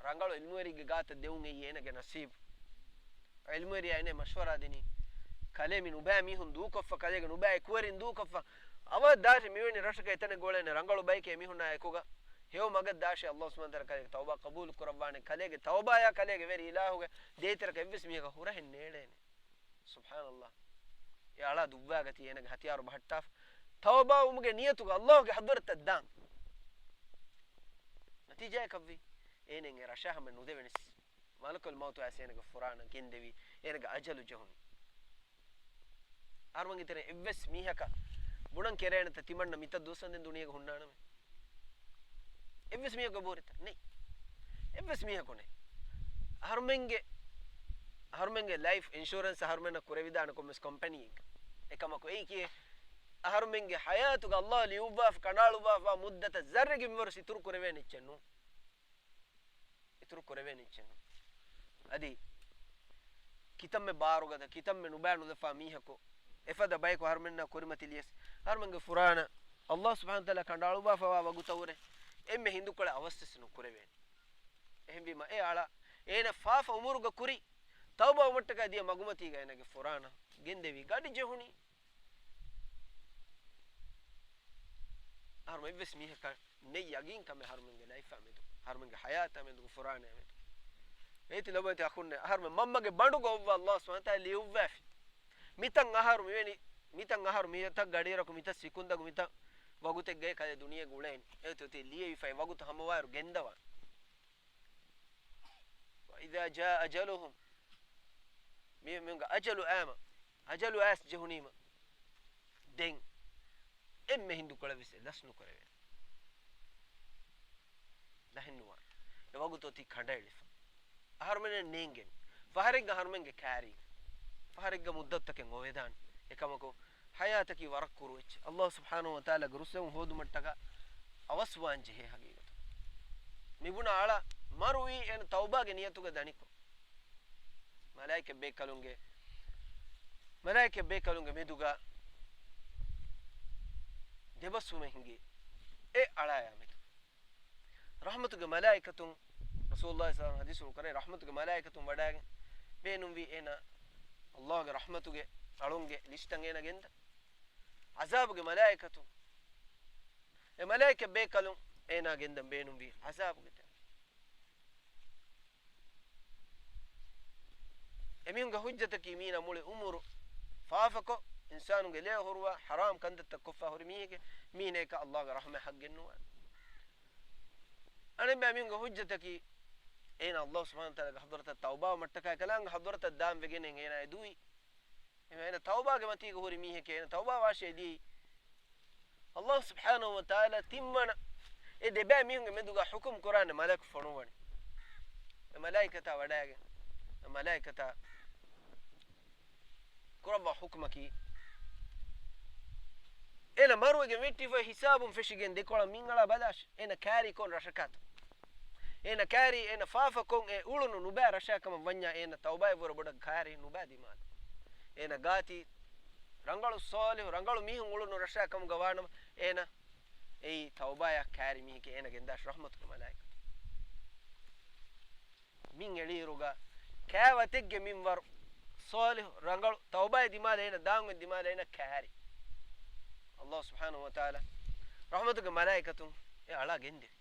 ރަނގަޅު ޢިލްމުވެރިއެއްގެ ގާތަށް ދެވުން އެއީ އޭނަގެ ނަސީބު. ޢިލްމުވެރިޔާ އޭނަ މަޝްވަރާ ދިނީ، ކަލޭ މި ނުބައި މީހުން ދޫކޮށްފަ، ކަލޭގެ ނުބައި އެކުވެރިން ދޫކޮށްފަ، އަވަށް ދާށި މިވެނި ރަށަކަށް އެތަނެއް ގޮޅޭނެ ރަނގަޅު ބައެކޭ މީހުންނާ އެކުގަ ހެޔޮ މަގަށް ދާށި އައްލާހު ސުބްޙާނަހޫ ވަތަޢާލާ ކަލޭގެ ތައުބާ ޤަބޫލު ކުރައްވާނެ، ކަލޭގެ ތައުބާޔާ ކަލޭގެ ވެރި އިލާހުގެ ދޭތެރަކަށް އެއްވެސް މީހަކަށް ހުރަހެއް ނޭޅޭނެ. ސުބްޙާނައްލާހް. އެ އަޅާ ދުއްވާގަތީ އޭނަގެ ހަތިޔާރު ބަހައްޓާފަ، ތައުބާވުމުގެ ނިޔަތުގަ އައްލާހުގެ ޙަޟްރަތަށް ދާން. ނަތީޖާއަކަށްވީ، އޭނައަށް އެ ރަށާ ހަމަ ނުދެވެނިސް. މަލަކުލް މައުތު އައިސް އޭނަގެ ފުރާނަ ގެންދެވީ، އޭނަގެ އަޖަލު ޖެހުނީ. އަހަރުމެންގެ ތެރެއިން އެއްވެސް މީހަކަށް ބުނަން ކެރޭނެތަ ތިމަންނަ މިތައް ދުވަސް ވަންދެން ދުނިޔޭގަ ހުންނާނަމޭ؟ އެއްވެސް މީހަކު ބޯރިތަ؟ ނެތް. އެއްވެސް މީހަކު ނެތް. އަހަރުމެންގެ، އަހަރުމެންގެ ލައިފް އިންޝުއަރެންސް އަހަރުމެންނަށް ކުރެވިދާނެ ކޮންމެސް ކޮމްޕެނީއެއްގަ. އެކަމަކު އެއީ ކިއެއް؟ އަހަރުމެންގެ ޙަޔާތުގަ އައްލާހު ލިޔުއްވާފަ ކަނޑައަޅުއްވާފަ މުއްދަތަށް ޒައްރެއްގެ މިންވަރު އިތުރު ކުރެވޭނެ އެއްޗެއް ނޫން. އިތުރު ކުރެވޭނެ އެއްޗެއް ނޫން. އަދި ކިތަންމެ ބާރުގަދަ، ކިތަންމެ ނުބައި ނުލަފާ މީހަކު، އެފަދަ ބަޔަކު އަހަރުމެންނާ ކުރިމަތިލިޔަސް، އަހަރުމެންގެ ފުރާނަ އައްލާހު ސުބްޙާނަހޫ ވަތަޢާލާ ކަނޑައަޅުއްވާފަވާ ވަގުތަށްވުރެ އެންމެ ހިނދުކޮޅެއް އަވަސްވެސް ނުކުރެވޭނެ. އެހެންވީމަ އެ އަޅާ އޭނަ ފާފަ އުމުރުގަ ކުރި ތައުބާވުމަށްޓަކާ ދިޔަ މަގުމަތީގަ އޭނަގެ ފުރާނަ ގެންދެވި ގަޑި ޖެހުނީ. އަހަރުމެން އެއްވެސް މީހަކަށް ނެތް ޔަގީންކަމެއް އަހަރުމެންގެ ލައިފާ މެދު، އަހަރުމެންގެ ޙަޔާތާ މެދު، ފުރާނަޔާ މެދު. އޭތި ލޮބުވެތި އަޚުންނޭ، އަހަރުމެން މަންމަގެ ބަނޑުގަ އޮއްވާ އައްލާހު ސުބްޙާނަހޫ ވަތަޢާލާ ލިޔުއްވާފި. މިތަން އަހަރު މިވެނި، މިތަން އަހަރު މިތައް ގަޑިއިރަކު މިތައް ސިކުންދަކު މިތައް ވަގުތެއްގައި ކަލޭ ދުނިޔޭގަ އުޅޭނީ. އޭތި އޮތީ ލިޔެވިފައި ވަގުތު ހަމަވާއިރު ގެންދަވާނެ. وإذا جاء أجلهم، މި، މީހުންގެ އަޖަލު އައީމަ، އަޖަލު އައިސް ޖެހުނީމަ، ދެން އެންމެ ހިނދުކޮޅެއްވެސް ލަސް ނުކުރެވޭނެ. ލަހެއްނުވާނެ. އެ ވަގުތު އޮތީ ކަނޑައެޅިފަ. އަހަރުމެން ނޭނގެން. ފަހަރެއްގަ އަހަރުމެންގެ ކާރީގަ. ފަހަރެއްގަ މުއްދަތުތަކެއް އޮވެދާނެ. އެކަމަކު، ޙަޔާތަކީ ވަރަށް ކުރު އެއްޗެއް. އައްލާހު ސުބްޙާނަހޫ ވަތަޢާލާގެ ރުއްސެވުން ހޯދުމަށްޓަކާ އަވަސްވާން ޖެހޭ ހަގީގަތު. މިބުނާ އަޅާ މަރުވީ އޭނަ ތައުބާގެ ނިޔަތުގަ ދަނިކޮށް. މަލާއިކަ ބޭކަލުންގެ، މަލާއިކަ ބޭކަލުންގެ މެދުގަ ދެބަސްވުމެއް ހިނގި އެ އަޅާޔާ މެދު. ރަޙްމަތުގެ މަލާއިކަތުން، ރަސޫލުﷲ ޞައްލަﷲު ޢަލައިހި ވަސައްލަމަ ޙަދީޘްފުޅު ކުރޭ، ރަޙްމަތުގެ މަލާއިކަތުން ވަޑައިގެން ބޭނުންވީ އޭނަ ﷲގެ ރަޙްމަތުގެ އަޅުންގެ ލިސްޓަށް އޭނަ ގެންދަން. ޢަޒާބުގެ މަލާއިކަތުން، އެ މަލާއިކަ ބޭކަލުން އޭނާ ގެންދަން ބޭނުންވީ ޢަޒާބުގެ ތެރެއަށް. އެމީހުންގެ ޙުއްޖަތަކީ މީނަ މުޅި އުމުރު ފާފަކޮށް، އިންސާނުންގެ ލޭ ހުރުވާ، ޙަރާމް ކަންތައްތައް ކޮށްފަ ހުރި މީހެކޭ، މީނައަކަށް ﷲގެ ރަޙްމަތް ޙައްޤެއްނުވާނެ. އަނެއްބައި މީހުންގެ ޙުއްޖަތަކީ، އޭނާ ﷲ ސުބްޙާނަހޫ ވަތަޢާލާގެ ޙަޟްރަތަށް ތައުބާވުމަށްޓަކާ އެކަލާނގެ ޙަޟްރަތަށް ދާން ވެގެނެއް އޭނާ އެ ދުވީ. އެހެންވެ އޭނަ ތައުބާގެ މަތީގަ ހުރި މީހެކޭ، އޭނަ ތައުބާ ވާށޭ ދިޔައީ. ﷲ ސުބްޙާނަހޫ ވަތަޢާލާ ތިންވަނަ އެ ދެބައި މީހުންގެ މެދުގަ ޙުކުމް ކުރާނެ މަލަކު ފޮނުވަނީ. އެ މަލާއިކަތާ ވަޑައިގެން، އެ މަލާއިކަތާ ކުރައްވާ ޙުކުމަކީ، އޭނަ މަރުވެގެން ވެއްޓިފައި ހިސާބުން ފެށިގެން ދެކޮޅަށް މިންއަޅާ ބަލާށޭ. އޭނަ ކާރީ ކޮން ރަށަކާތޯ؟ އޭނަ ކާރީ، އޭނަ ފާފަކޮށް އެ އުޅުނު ނުބައި ރަށާ ކަމަށް ވަންޏާ، އޭނަ ތައުބާއަށްވުރެ ބޮޑަށް ކާރީ ނުބައި ދިމާލަށް. އޭނަ ގާތީ ރަނގަޅު ޞާލިޙު، ރަނގަޅު މީހުން އުޅުނު ރަށާ ކަމުގަ ވާނަމަ، އޭނަ އެއީ ތައުބާއަށް ކާރި މީހެކޭ، އޭނަ ގެންދާށޭ ރަޙްމަތުގެ މަލާއިކަތުން. މިން އެޅިއިރުގަ ކާވަތެއްގެ މިންވަރު ޞާލިޙު ރަނގަޅު ތައުބާއެއް ދިމާލަށް އޭނަ ދާން އޮތް ދިމާލަށް އޭނަ ކާރި. ﷲ ސުބްޙާނަހޫ ވަތަޢާލާ ރަޙްމަތުގެ މަލާއިކަތުން އެ އަޅާ ގެންދެވި.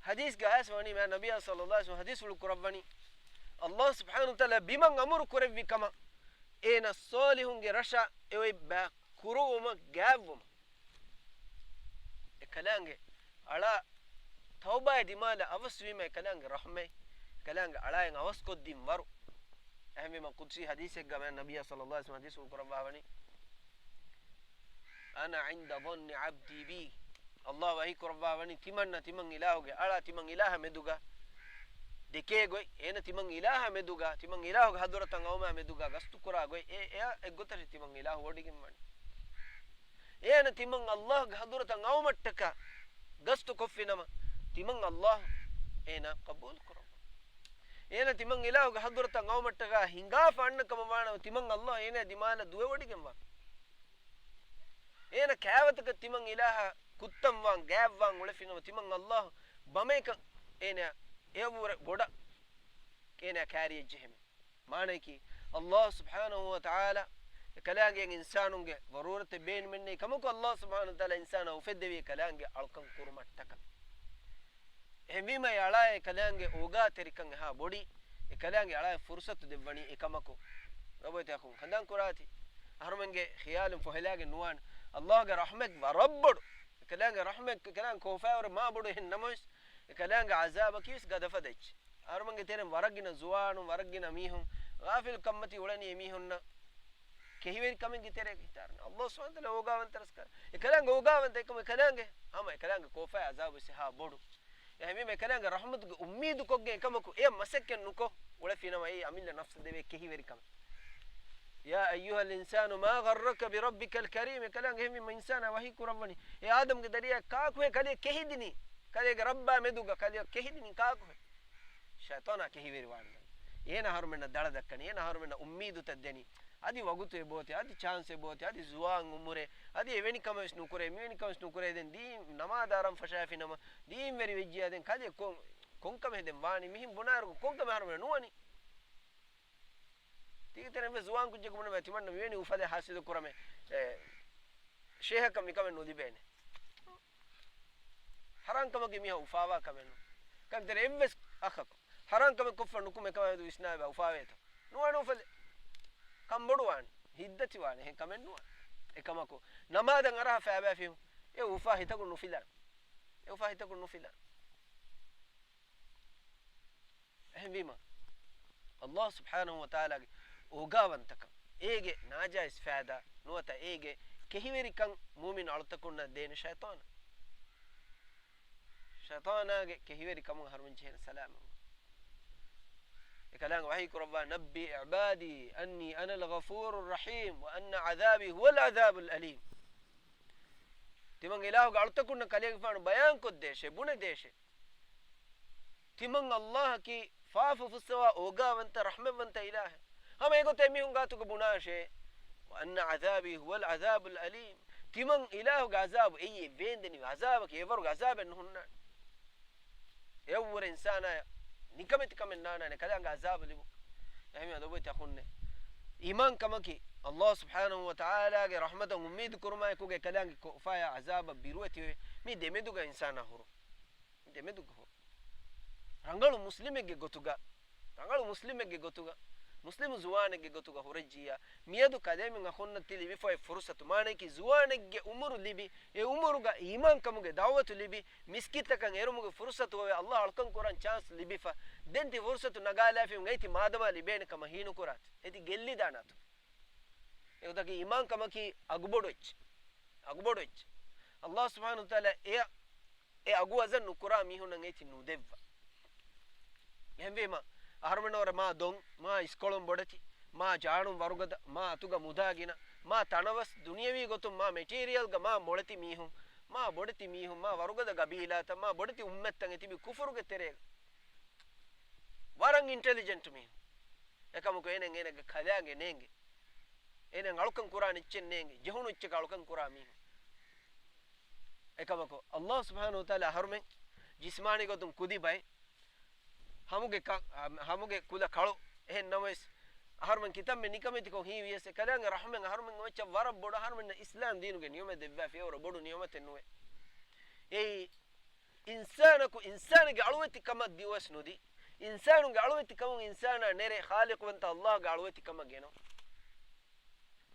ޙަދީޘްގަ އައިސް ވަނީ، މާ ނަބިއްޔާ ޞައްލަﷲު ޢަލައިހި ވަސައްލަމަ ޙަދީޘްފުޅު ކުރައްވަނީ، ﷲ ސުބްޙާނަހޫ ވަތަޢާލާ ބިމަށް އަމުރު ކުރެއްވި ކަމަށް އޭނަ ޞާލިޙުންގެ ރަށަށް އެ އޮތް ބައި ކުރުވުމަށް ގާތްވުމަށް. އެކަލާނގެ އަޅާ ތައުބާއެއް ދިމާލަށް އަވަސްވީމަ އެކަލާނގެ ރަޙްމަތް، އެކަލާނގެ އަޅާއަށް އަވަސްކޮށްދިން ވަރު. އެހެންވީމަ ޤުދުސީ ޙަދީޘެއްގަ މާ ނަބިއްޔާ ޞައްލަﷲު ޢަލައިހި ވަސައްލަމަ ޙަދީޘްފުޅު ކުރައްވާވަނީ، أنا عند ظن عبدي بي. ﷲ ވަޙީ ކުރައްވާވަނީ، ތިމަންނަ ތިމަން އިލާހުގެ އަޅާ ތިމަން އިލާހާ މެދުގަ ދެކޭ ގޮތް، އޭނަ ތިމަން އިލާހާ މެދުގަ، ތިމަން އިލާހުގެ ޙަޟްރަތަށް އައުމާ މެދުގަ، ގަސްތު ކުރާ ގޮތް، އެ، އެއާ އެއްގޮތަށް ތިމަން އިލާހު ވޮޑިގެން ވަނީ. އޭނަ ތިމަން ﷲގެ ޙަޟްރަތަށް އައުމަށްޓަކާ ގަސްތު ކޮށްފިނަމަ، ތިމަން ﷲ އޭނާ ޤަބޫލު ކުރައްވާ. އޭނަ ތިމަން އިލާހުގެ ޙަޟްރަތަށް އައުމަށްޓަކާ ހިނގާފަ އަންނަ ކަމަށް ވާނަމަ، ތިމަން ﷲ އޭނާ ދިމާލަށް ދުވެވޮޑިގެން ވާ. އޭނަ ކާވަތަކަށް ތިމަން އިލާހާ ކުއްތަންވާން، ގާތްވާން އުޅެފިނަމަ، ތިމަން ﷲ ބަމޭކަށް އޭނާ އެޔަށްވުރެ ބޮޑަށް އޭނާ ކާރިއަށް ޖެހެމޭ. މާނަޔަކީ، ﷲ ސުބްޙާނަހޫ ވަތަޢާލާ އެކަލާނގެ އިންސާނުންގެ ޟަރޫރަތެއް ބޭނުމެއް ނެތް ކަމަކު، ﷲ ސުބްޙާނަހޫ ވަތަޢާލާ އިންސާނާ އުފެއްދެވީ އެކަލާނގެ އަޅުކަން ކުރުމަށްޓަކަ. އެހެންވީމަ އެ އަޅާ އެކަލާނގެ އޯގާތެރިކަން އެހާ ބޮޑީ، އެކަލާނގެ އަޅާ ފުރުޞަތު ދެއްވަނީ އެކަމަކު. ލޮބުވެތި އަޚުން ކަންދާން ކުރާތި. އަހަރުމެންގެ ޚިޔާލުން ފޮހެލާގެން ނުވާނެ. ﷲގެ ރަޙްމަތް ވަރަށް ބޮޑު. އެކަލާނގެ ރަޙްމަތް އެކަލާނގެ ކޯފާވަރު މާ ބޮޑު އެހެން ނަމަވެސް، އެކަލާނގެ ޢަޒާބަކީވެސް ގަދަފަދަ އެއްޗެއް. އަހަރުމެންގެ ތެރެން ވަރަށްގިނަ ޒުވާނުން، ވަރަށްގިނަ މީހުން ޣާފިލު ކަންމަތީ އުޅެނީ އެމީހުންނަށް ކެހިވެރިކަމެއްގެ ތެރޭގަ ހިތާރަން. ﷲ ސުބްޙާނަހޫ ވަތަޢާލާ އޯގާވަންތަ ރަސްކަ. އެކަލާނގެ އޯގާވަންތަ އެކަމު އެކަލާނގެ ހަމަ އެކަލާނގެ ކޯފާ ޢަޒާބުވެސް އެހާ ބޮޑު. އެހެންވީމަ އެކަލާނގެ ރަޙްމަތުގެ އުއްމީދު ކޮށްގެން އެކަމަކު އެޔަށް މަސައްކަތް ނުކޮށް އުޅެފިނަމަ އެއީ އަމިއްލަ ނަފްސަށް ދެވޭ ކެހިވެރިކަމެއް. يا أيها الإنسان ما غرك بربك الكريم. އެކަލާނގެ އެހެންވީމަ އިންސާނާ ވަޙީ ކުރައްވަނީ އޭ އާދަމްގެ ދަރިޔާ ކާކުހޭ ކަލެއަށް ކެހިދިނީ؟ ކަލޭގެ ރައްބާ މެދުގަ ކަލެއަށް ކެހިދިނީ ކާކުހޭ؟ ޝައިޠާނާ ކެހިވެރިވާން. އޭނަ އަހަރުމެންނަށް ދަޅަ ދައްކަނީ، އޭނަ އަހަރުމެންނަށް އުއްމީދުތައް ދެނީ. އަދި ވަގުތު އެބައޮތޭ، އަދި ޗާންސް އެބައޮތޭ، އަދި ޒުވާން އުމުރޭ، އަދި އެވެނި ކަމެއް ވެސް ނުކުރޭ، މިވެނި ކަމެއް ވެސް ނުކުރޭ. ދެން ދީން ނަމާދާ އަރަން ފަށާފިނަމަ، ދީންވެރި ވެއްޖިޔާ ދެން ކަލޭ ކޮން، ކޮންކަމެއް ދެން ވާނީ؟ މިހެން ބުނާއިރު ކޮންކަމެއް އަހަރުމެން ނުވަނީ؟ ތީގެ ތެރެއިން ވެސް ޒުވާން ކުއްޖަކު ބުނަމޭ، ތިމަންނަ މިވެނި އުފަލެއް ހާސިލު ކުރަމޭ، އެ، ޝޭހަކަށް މިކަމެއް ނުލިބޭނެ. ހަރާންކަމަކީ މީހާ އުފާވާ ކަމެއް ނޫން. ކަންތެރެ އެއްވެސް އަޚަކު ހަރާންކަމެއް ކޮށްފަ ނުކުމެ ކަމާމެދު ވިސްނާބަ އުފާވޭތޯ؟ ނުވާނެ އުފަލެއް. ކަންބޮޑުވާނެ. ހިތްދަތިވާނެ. އެހެން ކަމެއް ނުވާނެ. އެކަމަކު، ނަމާދަށް އަރާ ފައިބައިފިހު. އެ އުފާ ހިތަކުން ނުފިލާނެ. އެ އުފާ ހިތަކުން ނުފިލާނެ. އެހެންވީމަ، ﷲ ސުބްޙާނަހޫ ވަތަޢާލާގެ އޯގާވަންތަކަން، އޭގެ ނާޖާއިޒް ފައިދާ ނުވަތަ އޭގެ ކެހިވެރިކަން މުއުމިން އަޅުތަކުންނަށް ދޭނެ ޝައިޠާނަށް. ޝައިޠާނާގެ ކެހިވެރިކަމުން އަހަރުމެން ޖެހޭނެ ސަލާމަތްވުން. އެކަލާނގެ ވަޙީ ކުރައްވާ، نبئ عبادي أني أنا الغفور الرحيم وأن عذابي هو العذاب الأليم. ތިމަން އިލާހުގެ އަޅުތަކުންނަށް ކަލޭގެފާނު ބަޔާންކޮށްދޭށޭ، ބުނެދޭށޭ. ތިމަން ﷲ އަކީ ފާފަ ފުއްސަވާ އޯގާވަންތަ، ރަޙްމަތްވަންތަ އިލާހެއް. ހަމަ އެގޮތަށް އެމީހުން ގާތުގަ ބުނާށޭ، وأن عذابي هو العذاب الأليم. ތިމަން އިލާހުގެ ޢަޒާބު އެއީ އެ ވޭންދެނިވި ޢަޒާބަކީ، އެވަރުގެ ޢަޒާބެއް ނުހުންނާނެ. އެއަށްވުރެ އިންސާނާޔަށް ނިކަމެތިކަމެއް ނާންނާނެ ކަލާނގެ ޢަޒާބު ލިބުން. އެހެންވީމަ ލޮބުވެތި އަޚުންނޭ، އީމާންކަމަކީ ﷲ ސުބްޙާނަހޫ ވަތަޢާލާގެ ރަޙްމަތަށް އުއްމީދު ކުރުމާއެކުގައި ކަލާނގެ ކޯފާޔާ ޢަޒާބަށް ބިރުވެތިވެ، މި ދެމެދުގަ އިންސާނާ ހުރުން. ދެމެދުގަ ހުރުން. ރަނގަޅު މުސްލިމެއްގެ ގޮތުގަ، ރަނގަޅު މުސްލިމެއްގެ ގޮތުގަ، މުސްލިމު ޒުވާނެއްގެ ގޮތުގަ ހުރެއްޖިއްޔާ، މިއަދު ކަލޭމެން އަޚުންނަށް ތި ލިބިފައި ފުރުޞަތު، މާނައަކީ ޒުވާނެއްގެ އުމުރު ލިބި، އެ އުމުރުގަ އީމާންކަމުގެ ދަޢުވަތު ލިބި، މިސްކިތަކަށް އެރުމުގެ ފުރުޞަތު އޮވެ، ﷲ އަޅުކަން ކުރަން ޗާންސް ލިބިފަ، ދެން ތި ފުރުޞަތު ނަގާލާފި އައި ތި މާދަމާ ލިބޭނެ ކަމަށް ހީނުކުރާތި. އެ ތި ގެއްލިދާނާތޯ؟ އެގޮތަކީ އީމާންކަމަކީ އަގުބޮޑު އެއްޗެއް. އަގުބޮޑު އެއްޗެއް. ﷲ ސުބްޙާނަހޫ ވަތަޢާލާ އެ، އެ އަގު ވަޒަން ނުކުރާ މީހުންނަށް އެ ތި ނުދެއްވާ. އެހެންވީމަ، އަހަރުމެންނަށް ވުރެ މާ ދޮން، މާ އިސްކޮޅުން ބޮޑެތި، މާ ޖާނުން ވަރުގަދަ، މާ އަތުގަ މުދާ ގިނަ، މާ ތަނަވަސް، ދުނިޔަވީ ގޮތުން މާ މެޓީރިއަލްގަ މާ މޮޅެތި މީހުން، މާ ބޮޑެތި މީހުން، މާ ވަރުގަދަ ގަބީލާތައް، މާ ބޮޑެތި އުއްމަތްތައް އެ ތިބި ކުފުރުގެ ތެރޭގަ. ވަރަށް އިންޓެލިޖެންޓް މީހުން. އެކަމަކު އޭނަ، އޭނަގެ ކަލާނގެ ނޭނގެ. އޭނަ އަޅުކަން ކުރާނެ އެއްޗެއް ނޭނގެ. ޖެހުނު އެއްޗަކަށް އަޅުކަން ކުރާ މީހުން. އެކަމަކު، ﷲ ސުބްޙާނަހޫ ވަތަޢާލާ އަހަރުމެން ޖިސްމާނީ ގޮތުން ކުދި ބައެއް، ހަމުގެ ކަ-، ހަމުގެ ކުލަ ކަޅު. އެހެން ނަމަވެސް، އަހަރުމެން ކިތަންމެ ނިކަމެތިކޮށް ހީވިޔަސް، އެ ކަލާނގެ ރަޙްމަތް އަހަރުމެން އޮއްޗަށް ވަރަށް ބޮޑު، އަހަރުމެންނަށް އިސްލާމް ދީނުގެ ނިޢުމަތް ދެއްވާފި އެވަރު ބޮޑު ނިޢުމަތެއް ނުވޭ. އެއީ، އިންސާނަކު އިންސާނެއްގެ އަޅުވެތިކަމަށް ދިއުވެސް ނުދީ، އިންސާނުންގެ އަޅުވެތިކަމުން އިންސާނާ ނެރެ ޚާލިޤުވަންތަ ﷲގެ އަޅުވެތިކަމަށް ގެނައު.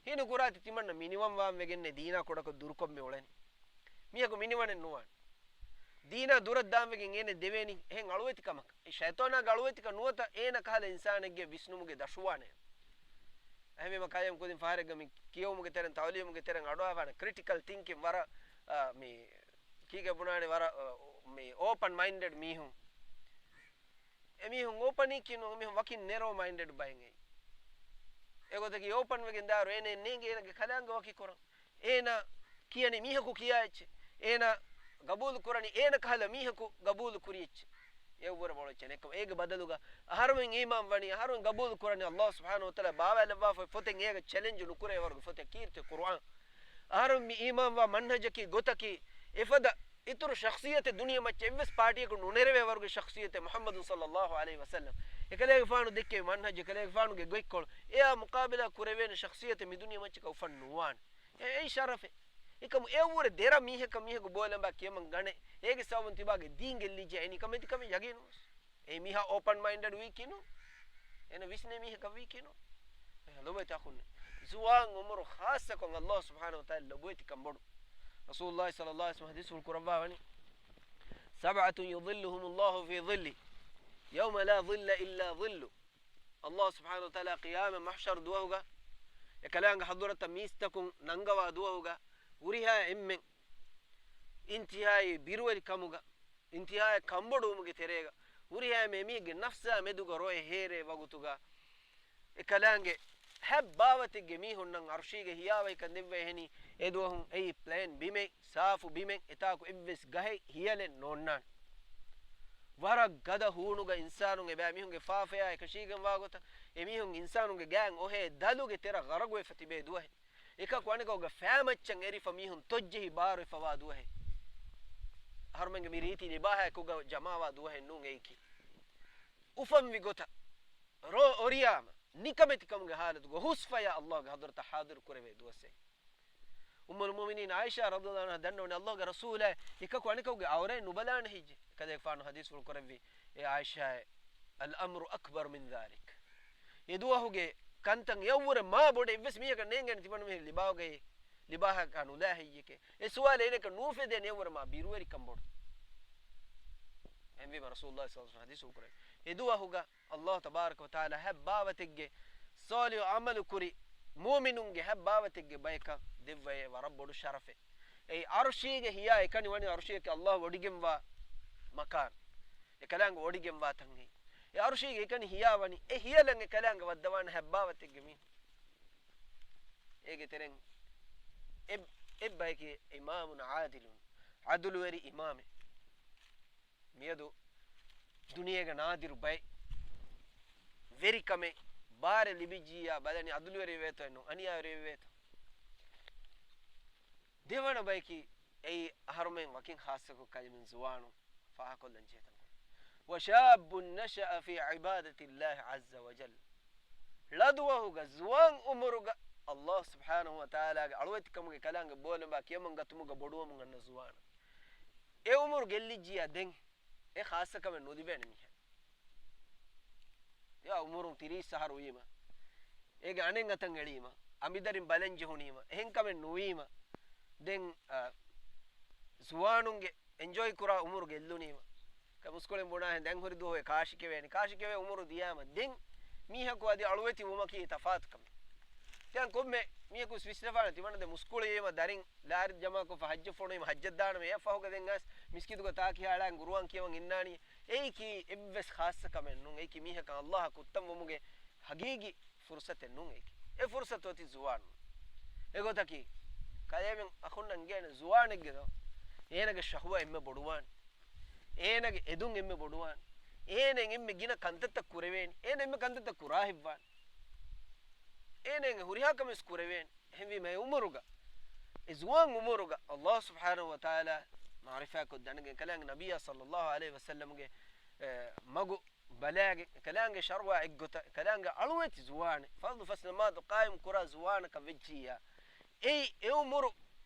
ހީނުކުރާތި ތިމަންނަ މިނިވަން ވާން ވެގެންނޭ ދީނާ ކުޑަކޮށް ދުރުކޮށް މި އުޅެނީ. މީހަކު މިނިވަނެއް ނުވާނެ. ދީނާ ދުރަށް ދާން ވެގެން އޭނަ ދެވޭނީ އެހެން އަޅުވެތިކަމަކަށް. އެ ޝައިޠާނާގެ އަޅުވެތިކަން ނުވަތަ އޭނަ ކަހަލަ އިންސާނެއްގެ ވިސްނުމުގެ ދަށުވާނެ. އެހެންވީމަ ޤާއިމް ކުދިން ފަހަރެއްގަ މި ކިޔެވުމުގެ ތެރެން، ތަޢުލީމުގެ ތެރެން އަޑުއަހާފާނެ ކްރިޓިކަލް ތިންކިން ވަރަށް، އާ، މި ކީކޭ ބުނާނެ ވަރަށް، އާ، މި އޯޕަން މައިންޑެޑް މީހުން. އެމީހުން އޯޕަނީކީ ނޫން، އެމީހުން ވަކިން ނެރޯ މައިންޑެޑް ބައެއް އެއީ. އެގޮތަކީ އޯޕަން ވެގެން ދާއިރު އޭނަ ނޭނގޭ އޭނަގެ ކަލާނގެ ވަކި ކުރަން. އޭނަ ކިޔަނީ މީހަކު ކިޔާ އެއްޗެއް. އޭނަ ގަބޫލު ކުރަނީ އޭނަ ކަހަލަ މީހަކު ގަބޫލު ކުރި އެއްޗެއް. އެއްވުރެ މޮޅު އެއްޗެއް ނެއްކަމަށް. އޭގެ ބަދަލުގަ އަހަރުމެން އީމާން ވަނީ، އަހަރުމެން ގަބޫލު ކުރަނީ ﷲ ސުބްޙާނަހޫ ވަތަޢާލާ ބާވާލައްވާފައި ފޮތެއް އޭގަ ޗެލެންޖު ނުކުރޭ ވަރުގެ ފޮތެއް ކީރިތި ޤުރްއާން. އަހަރުމެން މި އީމާންވާ މަންހަޖަކީ ގޮތަކީ އެފަދަ އިތުރު ޝަޚްޞިއްޔަތެއް ދުނިޔެމައްޗަށް އެއްވެސް ޕާޓީއަކުން ނުނެރެވޭ ވަރުގެ ޝަޚްޞިއްޔަތެއް މުޙައްމަދު ޞައްލައްލާހު ޢަލައިހި ވަސައްލަމް. އެކަލޭގެފާނު ދެއްކެވި މަންހަޖު، އެކަލޭގެފާނުގެ ގޮތްކޮޅު، އެއާ މުޤާބިލާ ކުރެވޭނެ ޝަޚްޞިއްޔަތެއް މި ދުނިޔެމައްޗަކަށް އުފަން ނުވާނެ. އެ، އެއީ ޝަރަފެއް. އެކަމު އެއަށްވުރެ ދެރަ މީހަކަށް މީހަކު ބޯލަނބާ ކިޔަމަން ގަނެ، އޭގެ ސަބަބުން ތިބާގެ ދީން ގެއްލިއްޖެ އެނީ ކަމެތި ކަމެއް ޔަގީނުވެސް. އެ މީހާ އޯޕަން މައިންޑެޑް ވީކީނު، އޭނަ ވިސްނޭ މީހަކަށް ވީކީނު. އެ ލޮބުވެތި އަޚުންނޭ. ޒުވާން އުމުރު ޚާއްޞަކޮށް އައްލާހު ސުބްޙާނަހު ވަތަޢާލާ ލޮބުވެތިކަން ބޮޑު. ރަސޫލުﷲ ޞައްލައްލާހު ޢަލައިހި ވަސައްލަމް ޙަދީޘް ކުރައްވާ ވަނީ، سبعة يظلهم الله في ظله يوم لا ظل إلا ظله. އައްލާހު ސުބްޙާނަހު ވަތަޢާލާ ޤިޔާމަތް މަޙްޝަރު ދުވަހުގަ، އެކަލާނގެ ޙަޟްރަތަށް މީސްތަކުން ނަންގަވާ ދުވަހުގަ، ހުރިހާ އެންމެން އިންތިހާއީ ބިރުވެރިކަމުގަ، އިންތިހާއަށް ކަންބޮޑުވުމުގެ ތެރޭގަ، ހުރިހާ އެންމެ މީހެއްގެ ނަފްސާ މެދުގަ ރޮއެ ހޭރޭ ވަގުތުގަ، އެކަލާނގެ ހަތް ބާވަތެއްގެ މީހުންނަށް ޢަރުޝީގެ ހިޔާވަހިކަން ދެއްވައި ހެނީ، އެ ދުވަހުން އެއީ ޕްލޭން ބިމެއް، ސާފު ބިމެއް، އެތާކު އެއްވެސް ގަހެއް ހިޔަލެއް ނޯންނާނެ. ވަރަށް ގަދަ ހޫނުގަ އިންސާނުން އެބައިމީހުންގެ ފާފަޔާ އެކަށީގެންވާ ގޮތަށް، އެމީހުން އިންސާނުންގެ ގާތް އޮހޭ ދަލުގެ ތެރަށް ޣަރަޤުވެފަ ތިބޭ ދުވަހެއް. އެކަކު އަނެކަކުގެ ފައިމައްޗަށް އެރިފަ މީހުން ތޮއްޖެހި ބާރުވެފަވާ ދުވަހެއް. އަހަރުމެންގެ މި ރީތި ލިބާހާއެކުގަ ޖަމާވާ ދުވަހެއް ނޫން އެއީކީ. އުފަންވި ގޮތަށް ރޯ އޮރިޔާމަ ނިކަމެތިކަމުގެ ޙާލަތުގަ ހުސްފަޔާ އައްލާހުގެ ޙަޟްރަތަށް ޙާޟިރު ކުރެވޭ ދުވަސް އެއީ. އުއްމުލް މުއުމިނީން ޢާއިޝާ ރަޟިޔައްލާހު ޢަންހާ ދަންނަވަނީ، އައްލާހުގެ ރަސޫލާ، އެކަކު އަނެކަކުގެ ޢައުރަތް ނުބަލާނެ ހެއްޔޭ؟ އެކަލޭގެފާނު ޙަދީޘްފުޅު ކުރެއްވި، އޭ ޢާއިޝާއޭ، الأمر أكبر من ذلك. އެ ދުވަހުގެ ކަންތައް އެއަށްވުރެ މާ ބޮޑެއް އެއްވެސް މީހަކަށް ނޭނގޭނެ ތިމަންމެ ލިބާގައި، ލިބާހަކާ ނުލާ ހެއްޔެކޭ؟ އެ ސުވާލެއް އޭނައަކަށް ނޫފެދޭނެ އެއަށްވުރެ މާ ބިރުވެރިކަން ބޮޑު. އެހެންވީމަ ރަސޫލުﷲ ޞައްލައްލާހު ޢަލައިހި ވަސައްލަމް ޙަދީޘްފުޅު ކުރެއްވި، އެ ދުވަހުގަ އައްލާހު ތަބާރަކަ ވަތަޢާލާ ހަތް ބާވަތެއްގެ ޞާލިޙު ޢަމަލު ކުރި މުއުމިނުންގެ ހަތް ބާވަތެއްގެ ބަޔަކަށް ދެއްވައޭ ވަރަށް ބޮޑު ޝަރަފެއް. އެއީ ޢަރުޝީގެ ހިޔާ އެކަނި ވަނީ ޢަރުޝީއަކީ އައްލާހު ވޮޑިގެންވާ މަކާން. އެކަލާނގެ ވޮޑިގެންވާ ތަން އެއީ. އެ ޢަރުޝީގެ އެކަނި ހިޔާ ވަނީ އެ ހިޔަލަށް އެކަލާނގެ ވައްދަވާނެ ހަތް ބާވަތެއްގެ މީހުން. އޭގެ ތެރެއިން އެއް، އެއް ބަޔަކީ އިމާމުން ޢާދިލުން، ޢަދުލުވެރި އިމާމެއް. މިއަދު ދުނިޔޭގަ ނާދިރު ބައެއް. ވެރިކަމެއް ބާރެއް ލިބިއްޖިއްޔާ ބަލަނީ ޢަދުލުވެރިވެވޭތޯ އެއްނު، އަނިޔާވެރިވެވޭތޯ. ދެވަނަ ބަޔަކީ އެއީ އަހަރުމެން ވަކިން ޚާއްޞަކޮށް ކަލޭމެން ޒުވާނުން ފާހަގަކޮށްލަން ޖެހޭ ތަންކޮޅެއް. وشاب نشأ في عبادة الله عز وجل. ޅަދުވަހުގަ ޒުވާން އުމުރުގަ އައްލާހު ސުބްޙާނަހު ވަތަޢާލާގެ އަޅުވެތިކަމުގެ ކަލާނގެ ބޯލަނބާ ކިޔަމަން ގަތުމުގަ ބޮޑުވަމުން އަންނަ ޒުވާނަށް. އެ އުމުރު ގެއްލިއްޖިއްޔާ ދެން އެ ޚާއްޞަކަމެއް ނުލިބޭނެ މީހެއް. އެއާ އުމުރުން ތިރީސް އަހަރު ވީމަ، އޭގެ އަނެއް އަތަށް އެޅީމަ، އަނބިދަރިން ބަލަން ޖެހުނީމަ، އެހެން ކަމެއް ނުވީމަ، ދެން، އަ، ޒުވާނުންގެ އެންޖޯއި ކުރާ އުމުރު ގެއްލުނީމަ، މުސްކުޅިން ބުނާހެން ދެން ހުރި ދުވަހު ކާށިކެވޭނެ. ކާށިކެވޭ އުމުރު ދިޔާމަ، ދެން މީހަކު އަދި އަޅުވެތި ވުމަކީ ތަފާތު ކަމެއް. ދެން ކޮންމެ މީހަކު ވިސްނެފާނެ ތިމަންނަ ދެ މުސްކުޅި ވީމަ ދަރިން ލާރި ޖަމާކޮށްފަ ހައްޖަށް ފޮނުވީމަ ހައްޖަށް ދާނަމޭ އެއަށް ފަހުގަ ދެން އައިސް މިސްކިތުގަ ތާކި ހާޅާން ގުރުއާން ކިޔަވަން އިންނާނީ. އެއީކީ އެއްވެސް ޚާއްޞަ ކަމެއް ނޫން. އެއީކީ މީހަކަށް އައްލާހަށް ކުއްތަން ވުމުގެ ހަގީގީ ފުރުޞަތެއް ނޫން އެއީކީ. އެ ފުރުޞަތު އޮތީ ޒުވާނުން. އެގޮތަކީ، ކަލޭމެން އަޚުންނަށް އިނގޭނެ ޒުވާނެއްގެ ދޯ، އޭނަގެ ޝަހުވަ އެންމެ ބޮޑުވާނެ. އޭނަގެ އެދުން އެންމެ ބޮޑުވާނެ. އޭނައިން އެންމެ ގިނަ ކަންތައްތައް ކުރެވޭނެ. އޭނަ އެންމެ ކަންތައްތައް ކުރާ ހިތްވާނެ. އޭނައިން ހުރިހާ ކަމެއް ކުރެވޭނެ. އެހެންވީމަ އެ އުމުރުގަ، އެ ޒުވާން އުމުރުގަ، އައްލާހު ސުބްޙާނަހު ވަތަޢާލާ މަޢުރިފާކޮށް ދަނެގެން ކަލާނގެ ނަބިއްޔާ ޞައްލައްލާހު ޢަލައިހި ވަސައްލަމްގެ، އެ، މަގު ބަލާގެން، ކަލާނގެ ޝަރުޢާ އެއްގޮތަށް، ކަލާނގެ އަޅުވެތި ޒުވާނެއް، ފަރްޟު ފަސް ނަމާދު ޤާއިމް ކުރާ ޒުވާނަކަށް ވެއްޖިއްޔާ، އެއީ އެ އުމުރު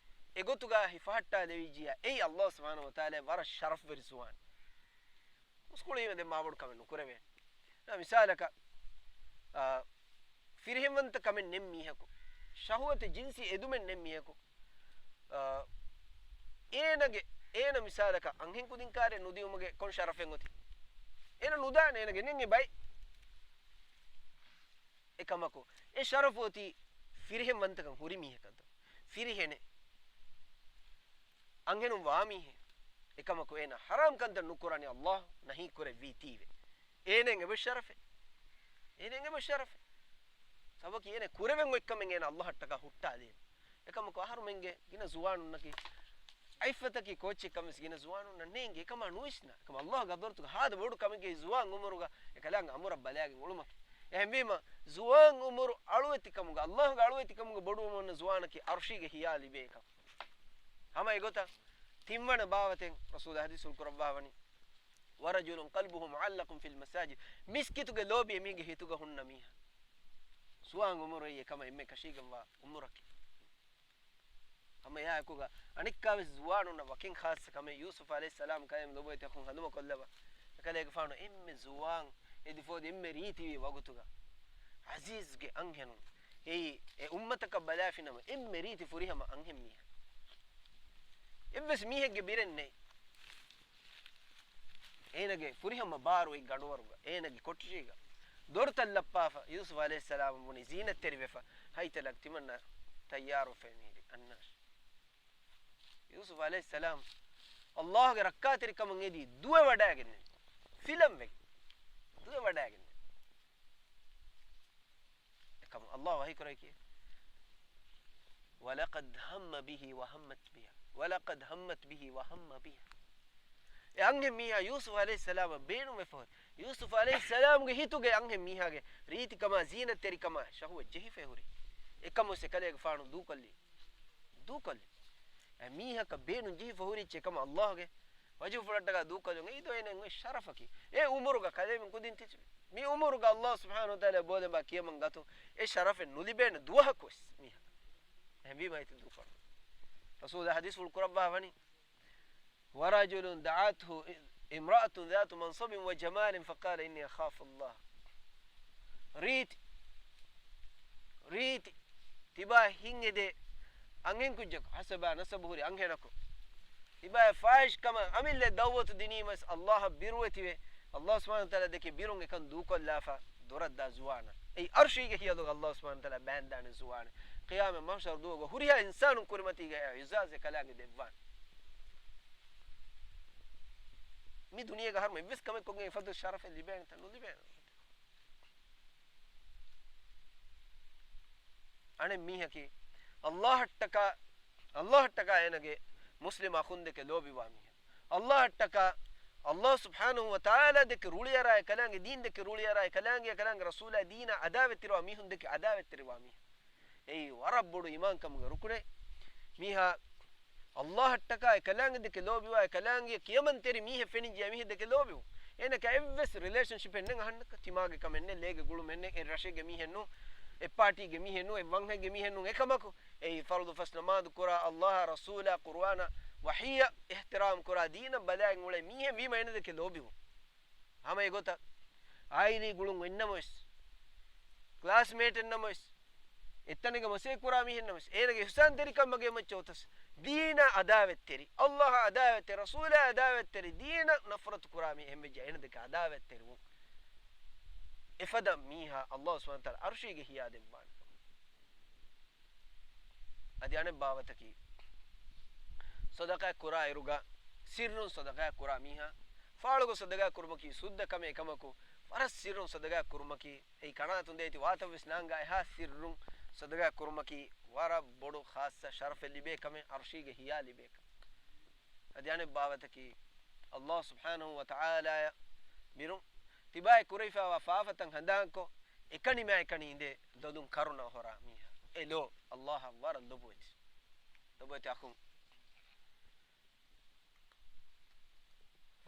އެގޮތުގަ ހިފަހައްޓާލެވިއްޖިއްޔާ، އެއީ އައްލާހު ސުބްޙާނަހު ވަތަޢާލާ ވަރަށް ޝަރަފްވެރި ޒުވާނެއް. މުސްކުޅިވީމަ ދެން މާބޮޑު ކަމެއް ނުކުރެވޭނެ. މިސާލަކަށް، އާ، ފިރިހެންވަންތަ ކަމެއް ނެތް މީހަކު، ޝަހުވަތެއް ޖިންސީ އެދުމެއް ނެތް މީހަކު، އާ، އޭނަގެ، އޭނަ މިސާލަކަށް އަންހެން ކުދިން ކާރިއަށް ނުދިއުމުގެ ކޮން ޝަރަފެއް އޮތީ؟ އޭނަ ނުދާނެ، އޭނަގެ ނެތް އެ ބައެއް. އެކަމަކު، އެ ޝަރަފު އޮތީ ފިރިހެންވަންތަކަން ހުރި މީހަކަށް ދޯ؟ ފިރިހެނެއް. އަންހެނުން ވާ މީހެއް. އެކަމަކު އޭނަ ޙަރާމް ކަންތައް ނުކުރާނީ އައްލާހު ނަހީ ކުރެއްވީތީވެ. އޭނައަށް އެބަ ޝަރަފެއް. އޭނައަށް އެބަ ޝަރަފެއް. ސަބަބަކީ އޭނަ ކުރެވެން އޮތް ކަމެއް އޭނަ އައްލާހަށްޓަކާ ހުއްޓާލޭ. އެކަމަކު އަހަރުމެންގެ ގިނަ ޒުވާނުންނަކީ ޢިއްފަތަކީ ކޯއްޗެއް ކަމެއް ވެސް ގިނަ ޒުވާނުންނަށް ނޭނގެ. އެކަމާ ނުވިސްނާ. އެކަމަ އައްލާހުގެ ޙަޟްރަތުގަ ހާދަ ބޮޑު ކަމެއްގެ ޒުވާން އުމުރުގަ އެ ކަލާނގެ އަމުރަށް ބަލާގެން އުޅުމަކީ. އެހެންވީމަ، ޒުވާން އުމުރު އަޅުވެތިކަމުގަ، އައްލާހުގެ އަޅުވެތިކަމުގަ ބޮޑުވަމުން އަންނަ ޒުވާނަކީ ޢަރުޝީގެ ހިޔާ ލިބޭ ކަމެއް. ހަމަ އެގޮތަށް ތިންވަނަ ބާވަތެއް ރަސޫލާ ޙަދީޘްފުޅު ކުރައްވާވަނީ، ورجل قلبه معلق في المساجد، މިސްކިތުގެ ލޯބި އެމީހެއްގެ ހިތުގަ ހުންނަ މީހާ. ޒުވާން އުމުރު އެއީ އެކަމަށް އެންމެ ކަށީގެންވާ އުމުރަކީ. ހަމަ އެއާއެކުގަ އަނެއްކާވެސް ޒުވާނުންނަށް ވަކިން ޚާއްޞަ ކަމެއް ޔޫސުފް ޢަލައިހިއްސަލާމް ކަލޭމެން ލޮބުވެތި އަޚުން ހަނދުމަކޮށްލައްވާ. އެކަލޭގެފާނު އެންމެ ޒުވާން އެދިފޯދި އެންމެ ރީތިވި ވަގުތުގަ ޢަޒީޒްގެ އަންހެނުން އެއީ އެ އުއްމަތަކަށް ބަލާފިނަމަ އެންމެ ރީތި ފުރިހަމަ އަންހެން މީހާ. އެއްވެސް މީހެއްގެ ބިރެއް ނެތް. އޭނަގެ ފުރިހަމަ ބާރު އޮތް ގަނޑުވަރުގަ، އޭނަގެ ކޮޓަރީގަ ދޮރުތައް ލައްޕާފަ، ޔޫސުފް ޢަލައިހިއްސަލާމް ބުނި ޒީނަތްތެރިވެފަ، ހައިތަލަކު ތިމަންނަ ތައްޔާރުވެފަ މިހިރީ އަންނާށި. ޔޫސުފް ޢަލައިހިއްސަލާމް ﷲގެ ރައްކާތެރިކަމަށް އެދި ދުވެވަޑައިގެންނެވި. ފިލަން ވެގެން. ދުވެވަޑައިގެންނެވި. އެކަމަށް ﷲ ވަޙީ ކުރައި ކިޔޭ، ولقد هم به وهمت بها، ولقد همت به وهم بها. އެ އަންހެން މީހާ ޔޫސުފް ޢަލައިހިއްސަލާމަށް ބޭނުންވެފަ ހުރި. ޔޫސުފް ޢަލައިހިއްސަލާމްގެ ހިތުގަ އެ އަންހެން މީހާގެ ރީތިކަމާ، ޒީނަތްތެރިކަމާ ޝަހުވަތް ޖެހިފަ ހުރި. އެކަމުސް އެކަލޭގެފާނު ދޫކޮށްލީ. ދޫކޮށްލި. އެ މީހަކަށް ބޭނުން ޖެހިފަ ހުރި އެއްޗެއް ކަމަށް ﷲގެ ވަޖުހުފުޅަށްޓަކާ ދޫކޮށްލުން އެއީ ދޯ އޭނަ އެނގުން ޝަރަފަކީ. އެ އުމުރުގަ ކަލޭމެން ކުދިން ތިއްޗެވި. މި އުމުރުގަ ﷲ ސުބްޙާނަހޫ ވަތަޢާލާ ބޯލެންބާ ކިޔަމަން ގަތު އެ ޝަރަފެއް ނުލިބޭނެ ދުވަހަކުވެސް މީހަކަށް. އެހެންވީމަ އިތި ދޫކޮށް. ރަސޫލާ ޙަދީޘްފުޅު ކުރައްވާ ވަނީ، ورجل دعته امرأة ذات منصب وجمال فقال إني أخاف الله. ރީތި، ރީތި، ތިބާ ހިތް އެދޭ އަންހެން ކުއްޖަކު، ހަސަބާ ނަސަބު ހުރި އަންހެނަކު، ތިބާ ފާޙިޝް ކަމަށް އަމިއްލަ ދަޢުވަތު ދިނީމަސް ﷲ އަށް ބިރުވެތިވެ، ﷲ ސުބްޙާނަހޫ ވަތަޢާލާ ދެކެ ބިރުން އެކަން ދޫކޮށްލާފަ ދުރަށްދާ ޒުވާނާ. އެއީ ޢަރްޝީގެ ހިޔަލުގަ ﷲ ސުބްޙާނަހޫ ވަތަޢާލާ ބާންދާނެ ޒުވާނެއް. ޤިޔާމަތް މަޙްޝަރު ދުވަހުގަ ހުރިހާ އިންސާނުން ކުރިމަތީގަ އެ އިޢުޖާޒެއް ކަލާނގެ ދެއްވާނެ. މި ދުނިޔޭގަ ހަރުމަ އެއްވެސް ކަމެއް ކޮށްގެން އެފަދަ ޝަރަފެއް ލިބޭނެތަ؟ ނުލިބޭނެ. އަނެއް މީހަކީ ﷲ އަށްޓަކާ، ﷲ އަށްޓަކާ އޭނަގެ މުސްލިމް އަޚުން ދެކެ ލޯބިވާ މީހެއް. ﷲ އަށްޓަކާ، ﷲ ސުބްޙާނަހޫ ވަތަޢާލާ ދެކެ ރުޅިއަރާ، އެކަލާނގެ ދީން ދެކެ ރުޅިއަރާ، އެކަލާނގެ، އެކަލާނގެ ރަސޫލާ ދީނާ އަދާވަތްތެރިވާ މީހުން ދެކެ އަދާވަތްތެރިވާ މީހެއް. އެއީ ވަރަށް ބޮޑު އީމާންކަމުގެ ރުކުނެއް. މީހާ ﷲ އަށްޓަކާ އެކަލާނގެ ދެކެ ލޯބިވާ، އެކަލާނގެ ކިޔަމަންތެރި މީހެއް ފެނިއްޖެ މީހެއް ދެކެ ލޯބިވުން. އޭނަކަށް އެއްވެސް ރިލޭޝަންޝިޕެއް ނެތް އަހަންނަކަށް. ތިމާގެ ކަމެއް ނެތް، ލޭގެ ގުޅުމެއް ނެތް، އެ ރަށެއްގެ މީހެއް ނޫން، އެ ޕާޓީގެ މީހެއް ނޫން، އެ ވަންހައިގެ މީހެއް ނޫން. އެކަމަކު އެއީ ފަރުޟު ފަސް ނަމާދު ކުރާ، ﷲ އާ، ރަސޫލާ، ޤުރުއާނާ، ވަޙީއަށް އިޙްތިރާމް ކުރާ، ދީނަށް ބަލާއިން އުޅޭ މީހެއް ވީމަ އޭނަ ދެކެ ލޯބިވުން. ހަމަ އެގޮތަށް އާއިލީ ގުޅުން އޮތްނަމަވެސް، ކްލާސްމޭޓެއް ނަމަވެސް، އެތަނެއްގަ މަސޭ ކުރާ މީހެއް ނަމަވެސް، އޭނަގެ އިޙްސާންތެރިކަން މަގޭ މައްޗަށް އޮތަސް، ދީނާ އަދާވަތްތެރި، ﷲ އާ އަދާވަތްތެރި، ރަސޫލާ އަދާވަތްތެރި، ދީނަށް ނަފްރަތު ކުރާ މީހެއް ވެއްޖެ އޭނަ ދެކެ އަދާވަތްތެރިވުން. އެފަދަ މީހާ ﷲ ސުބްޙާނަހޫ ވަތަޢާލާ ޢަރުޝީގެ ހިޔާ ދެއްވާނެ ކަމަށް. އަދި އަނެއް ބާވަތަކީ، ޞަދަޤާތް ކުރާ އިރުގަ ސިއްރުން ޞަދަޤާތް ކުރާ މީހާ، ފާޅުގަ ޞަދަޤާތް ކުރުމަކީ ސުއްދަ ކަމެއް ކަމަކު، ވަރަށް ސިއްރުން ޞަދަޤާތް ކުރުމަކީ، އެއީ ކަނާތުން ދޭތި ވާތަށްވެސް ނާނގާ އެހާ ސިއްރުން ޞަދަޤާތް ކުރުމަކީ، ވަރަށް ބޮޑު ޚާއްޞަ ޝަރަފެއް ލިބޭ ކަމެއް، ޢަރުޝީގެ ހިޔާ ލިބޭ ކަމެއް. އަދި އަނެއް ބާވަތަކީ، ﷲ ސުބްޙާނަހޫ ވަތަޢާލާއަށް ބިރުން ތިބާއެއް ކުރެވިފައިވާ ފާފަތައް ހަނދާންކޮށް، އެކަނިމާ އެކަނި އިނދެ ލޮލުން ކަރުނަ އޮހޮރާ މީހާ. އެ ލޯ، ﷲ އަށް ވަރަށް ލޮބުވެތި، ލޮބުވެތި އަޚުން.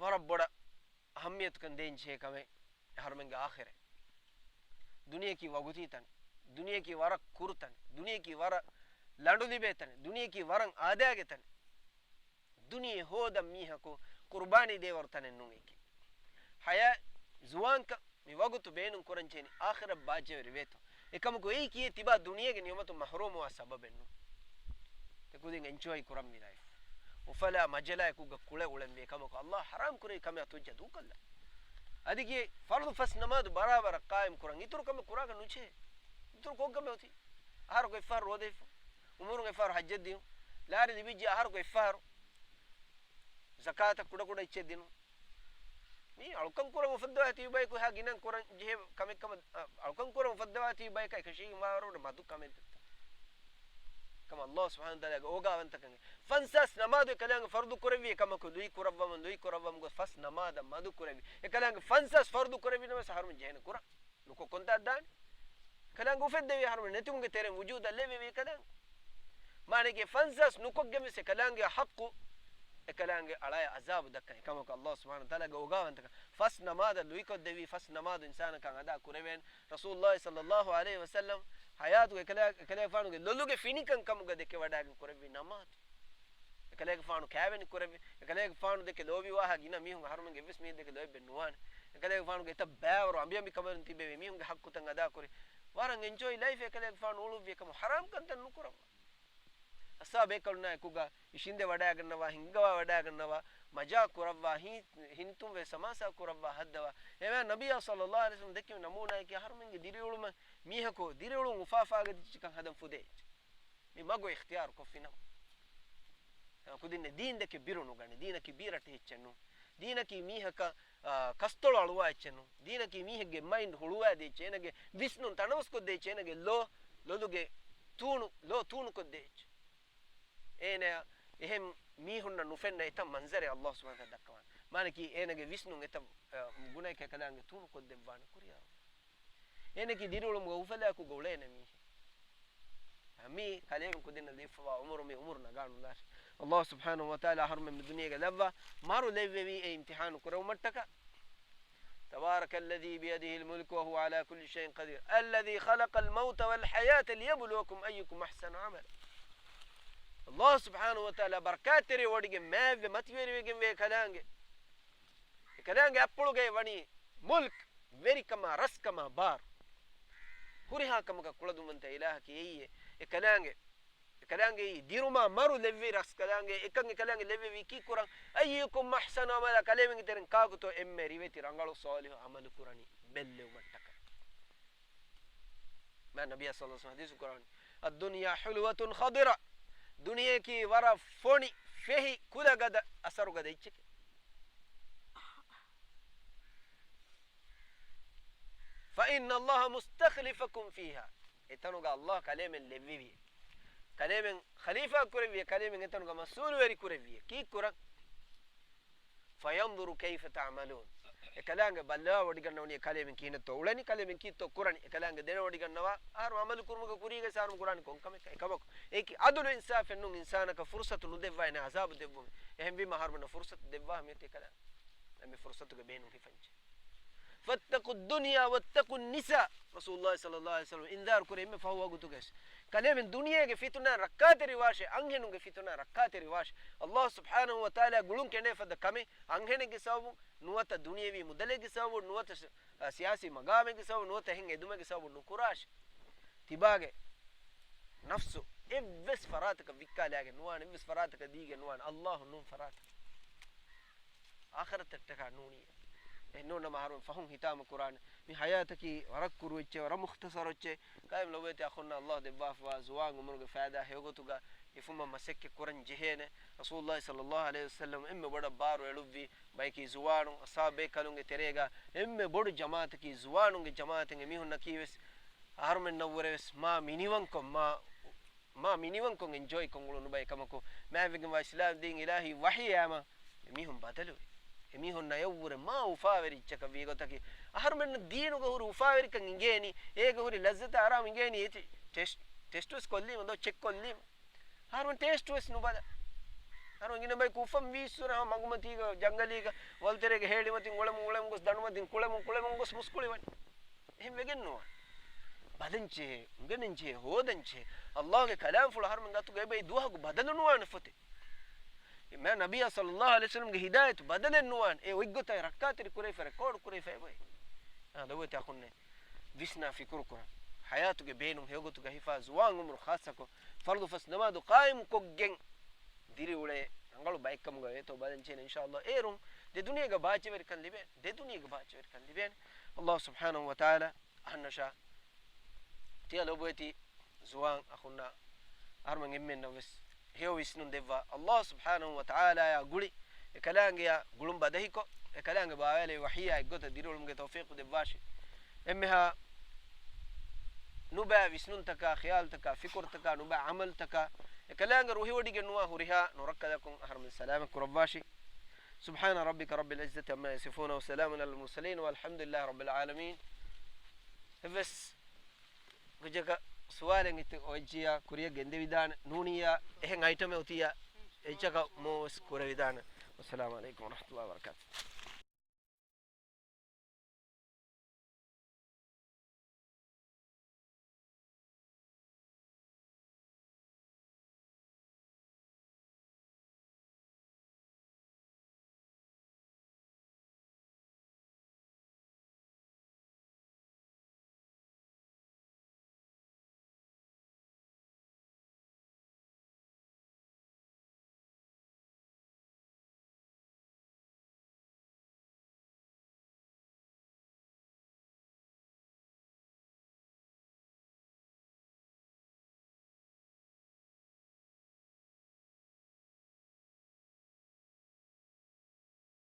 ވަރަށް ބޮޑަށް އަހައްމިޔަތުކަން ދޭންޖެހޭ ކަމެއް އަހަރުމެންގެ އާޚިރަތް. ދުނިޔެއަކީ ވަގުތީ ތަނެއް، ދުނިޔެއަކީ ވަރަށް ކުރު ތަނެއް، ދުނިޔެއަކީ ވަރަށް ލަނޑު ލިބޭ ތަނެއް، ދުނިޔެއަކީ ވަރަށް އާދައިގެ ތަނެއް. ދުނިޔެ ހޯދަން މީހަކު ޤުރުބާނީ ދޭވަރު ތަނެއް ނޫން އެކި. ޙަޔާތް، ޒުވާންކަން، މި ވަގުތު ބޭނުން ކުރަންޖެހެނީ އާޚިރަތް ބާއްޖަވެރި ވޭތޯ. އެކަމަކު އެއީ ކިޔޭ ތިބާ ދުނިޔޭގެ ނިޢުމަތު މަޙްރޫމުވާ ސަބަބެއް ނޫން. ތި ކުދިން އެންޖޯއި ކުރަންވީ ލައިފް. އުފަލާ މަޖަލާއެކުގަ ކުޅެ އުޅެންވީ އެކަމަކު ﷲ ޙަރާމް ކުރެއްވި ކަމެއް އަތުވެއްޖާ ދޫކޮށްލާ. އަދި ކިޔޭ ފަރުޟު ފަސް ނަމާދު ބަރާބަރަށް ޤާއިމް ކުރަން. އިތުރު ކަމެއް ކުރާކަށް ނުޖެހޭ. އިތުރު ކޮށްގަމެ އޮތީ. އަހަރަކު އެއްފަހަރު ރޯދަ ހިފުން. އުމުރުން އެއްފަހަރު ޙައްޖަށް ދިޔުން. ލާރި ލިބިއްޖެ އަހަރަކު އެއްފަހަރު ޒަކާތަށް ކުޑަކުޑަ އެއްޗެއް ދިނުން. މީ އަޅުކަން ކުރަން އުފައްދަވާ ތިބި ބަޔަކު އެހާ ގިނަން ކުރަން ޖެހޭ ކަމެއް ކަމަށް، އަ، އަޅުކަން ކުރަން އުފައްދަވާ ތިބި ބަޔަކަށް އެކަށީގެން ވާވަރު މަދު ކަމެއް ދެއްތަ؟ ކަމަށް ﷲ ސުބްޙާނަހޫ ވަތަޢާލާގެ އޯގާވަންތަކަން ފަންސާސް ނަމާދު އެކަލާނގެ ފަރުޟު ކުރެއްވި އެކަމަކު ލުއި ކުރައްވަމުން، ލުއި ކުރައްވަމުން ގޮސް ފަސް ނަމާދަށް މަދު ކުރެއްވި. އެކަލާނގެ ފަންސާސް ފަރުޟު ކުރެއްވި ނަމަވެސް އަހަރުމެން ޖެހޭނެ ކުރަން. ނުކޮށް ކޮންތާ ދާނީ؟ ކަލާނގެ އުފެއްދެވި އަހަރުމެން ނެތުމުގެ ތެރެއިން ވުޖޫދަށް ލެއްވެވި ކަލާނގެ. މާނައިގެ ފަންސާސް ނުކޮށްގެން ވެސް އެ ކަލާނގެ ޙައްޤު އެކަލާނގެ އަޅާޔަށް ޢަޒާބު ދައްކަން. އެކަމަކު ﷲ ސުބްޙާނަހޫ ވަތަޢާލާގެ އޯގާވަންތަކަން. ފަސް ނަމާދަށް ލުއިކޮށްދެއްވި، ފަސް ނަމާދު އިންސާނަކަށް އަދާ ކުރެވޭނެ. ރަސޫލުﷲ ޞައްލަﷲ ޢަލައިހި ވަސައްލަމް ޙަޔާތުގަ އެކަލާ-، އެކަލޭގެފާނުގެ ލޮލުގެ ފިނިކަން ކަމުގަ ދެކެވަޑައިގެން ކުރެއްވި ނަމާދު. އެކަލޭގެފާނު ކާވެނި ކުރެއްވި، އެކަލޭގެފާނު ދެކެ ލޯބިވާހާ ގިނަ މީހުން އަހަރުމެންގެ އެއްވެސް މީހެއް ދެކެ ލޯތްބެއް ނުވާނެ. އެކަލޭގެފާނުގެ އެތައް ބައިވަރު އަނބިއަނބިކަމަރުން ތިބެވި މީހުންގެ ޙައްޤުތައް އަދާކުރި. ވަރަށް އެންޖޯއި ލައިފް އެކަލޭގެފާނު އުޅުއްވި އެކަމު ޙަރާމް ކަންތައް ނުކުރައްވާ. އަސްޙާބޭކަލުންނާ އެކުގަ އިށިނދެ ވަޑައިގަންނަވާ، ހިނގަވާ ވަޑައިގަންނަވާ، މަޖާ ކުރައްވާ، ހި-، ހިނިތުންވެ ސަމާސާ ކުރައްވާ ހައްދަވާ. އެވެ ނަބިއްޔާ ޞައްލަﷲ ޢަލައިހި ވަސައްލަމް ދެއްކެވި ނަމޫނާއަކީ އަހަރުމެންގެ ދިރިއުޅުމަށް މީހަކު ދިރިއުޅުން އުފާ އުފާގަތިއްޗިކަން ހަދަން ފުދޭ އެއްޗެއް. މި މަގު އިޚްތިޔާރު ކޮށްފިނަމަ. ކުދިންނެ ދީން ދެކެ ބިރު ނުގަނެ. ދީނަކީ ބީރަ ޓިހިއްޗެއް ނޫން. ދީނަކީ މީހަކަށް، އާ، ކަސްތޮޅު އަޅުވާ އެއްޗެއް ނޫން. ދީނަކީ މީހެއްގެ މައިންޑް ހުޅުވާދޭ އެއްޗެއް. އޭނަގެ ވިސްނުން ތަނަވަސްކޮށްދޭ އެއްޗެއް. އޭނަގެ ލޯ، ލޮލުގެ ތޫނު، ލޯ ތޫނުކޮށްދޭ އެއްޗެއް. އޭނަޔަށް އެހެން މީހުންނަށް ނުފެންނަ އެތައް މަންޒަރެއް ﷲ ސުބްޙާނަހޫ ވަތަޢާލާ ދައްކަވާނެ. މާނައަކީ އޭނަގެ ވިސްނުން އެތައް، އަ، ގުނައެއް އެކަލާނގެ ތޫނުކޮށްދެއްވާނެ ކުރިއަރު. އޭނައަކީ ދިރިއުޅުމުގެ އުފަލާކުގަ އުޅޭނެ މީހެއް. މި ކަލޭމެން ކުދިންނަށް ލިބިފަވާ ޢުމުރު މި ޢުމުރު ނަގާނުލާށި. ﷲ ސުބްޙާނަހޫ ވަތަޢާލާ އަހަރުމެން މި ދުނިޔޭގަ ލައްވާ މަރު ލެއްވެވީ އެ އިމްތިޙާނު ކުރެވުމަށްޓަކާ. تبارك الذي بيده الملك وهو على كل شيء قدير الذي خلق الموت والحياة ليبلوكم أيكم أحسن عملا. ﷲ ސުބްޙާނަހޫ ވަތަޢާލާ ބަރަކާތްތެރި ވޮޑިގެން މާތްވެ މަތިވެރިވެގެންވޭ ކަލާނގެ. އެ ކަލާނގެ އަތްޕުޅުގައި ވަނީ މުލްކް، ވެރިކަމާ ރަސްކަމާ ބާރު. ހުރިހާ ކަމަކަށް ކުޅަދުންވަންތަ އިލާހަކީ އެއީ. އެ ކަލާނގެ، އެ ކަލާނގެ އެއީ ދިރުމާ މަރު ލެއްވި ރަސް ކަލާނގެ އެކަން އެ ކަލާނގެ ލެއްވެވީ ކީއްކުރަން؟ أيكم أحسن عملا، ކަލޭމެންގެ ތެރެއިން ކާކުތޯ އެންމެ ރިވެތި ރަނގަޅު ޞާލިޙު ޢަމަލު ކުރަނީ ބެއްލެވުމަށްޓަކާ. މާ ނަބިއްޔާ ޞައްލަﷲ ޢަލައިހި ވަސައްލަމް ޙަދީޘް ކުރާނީ، الدنيا حلوة خضرا، ދުނިޔެއަކީ ވަރަށް ފޮނި ފެހި ކުލަގަދަ އަސަރުގަދަ އެއްޗެކޭ. فإن الله مستخلفكم فيها، އެތަނުގަ ﷲ ކަލޭމެން ލެއްވެވިއޭ. ކަލޭމެން ޚަލީފާ ކުރެއްވިއޭ، ކަލޭމެން އެތަނުގަ މަސްއޫލުވެރި ކުރެއްވިއޭ. ކީއްކުރަން؟ فينظر كيف تعملون. އެކަލާނގެ ބައްލަވާ ވޮޑިގަންނަވަނީ ކަލޭމެން ކިހިނެއްތޯ އުޅެނީ، ކަލޭމެން ކީއްތޯ ކުރަނީ. އެކަލާނގެ ދެނެވޮޑިގަންނަވާ އަހަރު ޢަމަލު ކުރުމުގެ ކުރީގަ ސާރުމް ކުރާނީ ކޮންކަމެއް؟ އެކަމަކު އެކި ޢަދުލު އިންސާފެއް ނޫން އިންސާނަކަށް ފުރުޞަތު ނުދެއްވާ އޭނަ ޢަޒާބު ދެއްވުމެއް. އެހެންވީމަ އަހަރުމެންނަށް ފުރުޞަތު ދެއްވާ މިއޮތީ ކަލާނގެ. އެންމެ ފުރުޞަތުގެ ބޭނުން ހިފަންޖެ. فاتقوا الدنيا واتقوا النساء. ރަސޫލުﷲ ޞައްލަﷲ ޢަލައިހި ވަސައްލަމް އިންޒާރު ކުރޭ އެންމެ ފަހު ވަގުތުގައި. ކަލޭމެން ދުނިޔޭގެ ފިތުނައިން ރައްކާތެރިވާށޭ، އަންހެނުންގެ ފިތުނައިން ރައްކާތެރިވާށޭ. ﷲ ސުބްޙާނަހޫ ވަތަޢާލާ ގުޅުން ކެނޑޭ ފަދަ ކަމެއް، އަންހެނެއްގެ ސަބަބުން ނުވަތަ ދުނިޔެވީ މުދަލެއްގެ ސަބަބުން ނުވަތަ ސި-، އަ، ސިޔާސީ މަގާމެއްގެ ސަބަބުން ނުވަތަ އެހެން އެދުމެއްގެ ސަބަބުން ނުކުރާށޭ. ތިބާގެ ނަފްސު އެއްވެސް ފަރާތަކަށް ވިއްކާލާގެން ނުވާނެ، އެއްވެސް ފަރާތަކަށް ދީގެން ނުވާނެ. ﷲ ނޫން ފަރާތަކަށް. އާޚިރަތަށްޓަކާ ނޫނިއްޔާ. އެހެންނޫން ނަމަ އަހަރުމެން ފަހުން ހިތާމަ ކުރާނެ. މި ޙަޔާތަކީ ވަރަށް ކުރު އެއްޗެއް، ވަރަށް މުޚްތަޞަރު އެއްޗެއް. ކައިމް ލޮބުވެތި އަޚުންނާ ﷲ ދެއްވާފަވާ ޒުވާން ޢުމުރުގެ ފައިދާ ހެޔޮގޮތުގަ ހިފުމަށް މަސައްކަތް ކުރަން ޖެހޭނެ. ރަސޫލުﷲ ޞައްލަﷲ ޢަލައިހި ވަސައްލަމް އެންމެ ބޮޑަށް ބާރު އެޅުއްވި ބަޔަކީ ޒުވާނުން. އަޞްޙާބޭކަލުންގެ ތެރޭގަ އެންމެ ބޮޑު ޖަމާޢަތަކީ ޒުވާނުންގެ ޖަމާޢަތެއް. އެމީހުންނަކީވެސް އަހަރުމެންނަށްވުރެވެސް މާ މިނިވަންކޮށް، މާ، މާ މިނިވަންކޮށް އެންޖޯއިކޮށް އުޅުނު ބައެއް ކަމަކު، މާތްވެގެންވާ އިސްލާމް ދީން އިލާހީ ވަޙީ އައިމަ އެމީހުން ބަދަލުވި. އެމީހުން ނަޔަށްވުރެ މާ އުފާވެރި އެއްޗަކަށް ވީ ގޮތަކީ، އަހަރުމެންނަށް ދީނުގަ ހުރި އުފާވެރިކަން އިނގޭނީ، އޭގަ ހުރި ލައްޒަތާ އަރާމް އިނގޭނީ، އޭތި ޓެސްޓް، ޓެސްޓް ވެސް ކޮށްލީމަ ދޯ، ޗެކް ކޮށްލީމަ. އަހަރުމެން ޓޭސްޓް ވެސް ނުބަލާ. އަހަރުމެން ގިނަ ބަޔަކު އުފަން ވީއްސުރެ ހަމަ މަގުމަތީގަ ޖަންގަލީގަ ވަލުތެރޭގެ ހޭޅިމަތިން އުޅެމުން އުޅެމުން ގޮސް ދަނޑުމަތިން ކުޅެމުން ކުޅެމުން ގޮސް މުސްކުޅިވަނީ. އެހެން ވެގެން ނުވާނެ. ބަލަން ޖެހޭ، އުނގެނެން ޖެހޭ، ހޯދަން ޖެހޭ. ﷲގެ ކަލާމްފުޅު އަހަރުމެން ގަތުގަ އެބައި ދުވަހަކު ބަދަލު ނުވާނެ ފޮތެއް. އެ މާ ނަބިއްޔާ ޞައްލަﷲ ޢަލައިހި ވަސައްލަމްގެ ހިދާޔަތު ބަދަލެއް ނުވާނެ. އެ އޮތްގޮތަށް ރައްކާތެރި ކުރެވިފަ، ރެކޯޑް ކުރެވިފަ އެބައި. އާ، ލޮބުވެތި އަޚުންނޭ. ވިސްނާ ފިކުރު ކުރަން. ޙަޔާތުގެ ބޭނުން ހެޔޮގޮތުގަ ހިފާ ޒުވާން ޢުމުރު ޚާއްޞަކޮށް، ފަރުޟު ފަސް ނަމާދު ޤާއިމް ކޮށްގެން ދިރިއުޅޭ ރަނގަޅު ބައެއްކަމުގަ ވޭތޯ ބަލަން ޖެހޭނެ އިންޝާﷲ. އޭރުން ދެ ދުނިޔޭގަ ބާއްޖަވެރިކަން ލިބޭނެ. ދެ ދުނިޔޭގަ ބާއްޖަވެރިކަން ލިބޭނެ. ﷲ ސުބްޙާނަހޫ ވަތަޢާލާ އަހަންނަށާ ތިޔަ ލޮބުވެތި ޒުވާން އަޚުންނާ އަހަރުމެން އެންމެންނަށް ވެސް ހެޔޮ ވިސްނުން ދެއްވާ، ﷲ ސުބްޙާނަހޫ ވަތަޢާލާޔާ ގުޅި، އެކަލާނގެޔާ ގުޅުން ބަދަހިކޮށް، އެކަލާނގެ ބާވާލެވި ވަޙީއާ އެއްގޮތަށް ދިރިއުޅުމުގެ ތައުފީޤު ދެއްވާށި. އެންމެހާ ނުބައި ވިސްނުންތަކާ، ޚިޔާލުތަކާ، ފިކުރުތަކާ، ނުބައި ޢަމަލުތަކާ، އެކަލާނގެ ރުހިވޮޑިގެން ނުވާ ހުރިހާ ނުރައްކަލަކުން އަހަރުމެން ސަލާމަތް ކުރައްވާށި. سبحان ربك رب العزة عما يصفون وسلام على المرسلين والحمد لله رب العالمين. އެއްވެސް ކުއްޖަކަށް ސުވާލެއް އިތު އޮތްޖިޔާ ކުރިއަށް ގެންދެވިދާނެ ނޫނިއްޔާ، އެހެން އައިޓަމެއް އޮތިއްޔާ؟ އެއްޗަކަށް މޫވެސް ކުރެވިދާނެ. ވައްސަލާމު ޢަލައިކުމް ވަރަޙްމަތުﷲ ވަބަރަކާތު.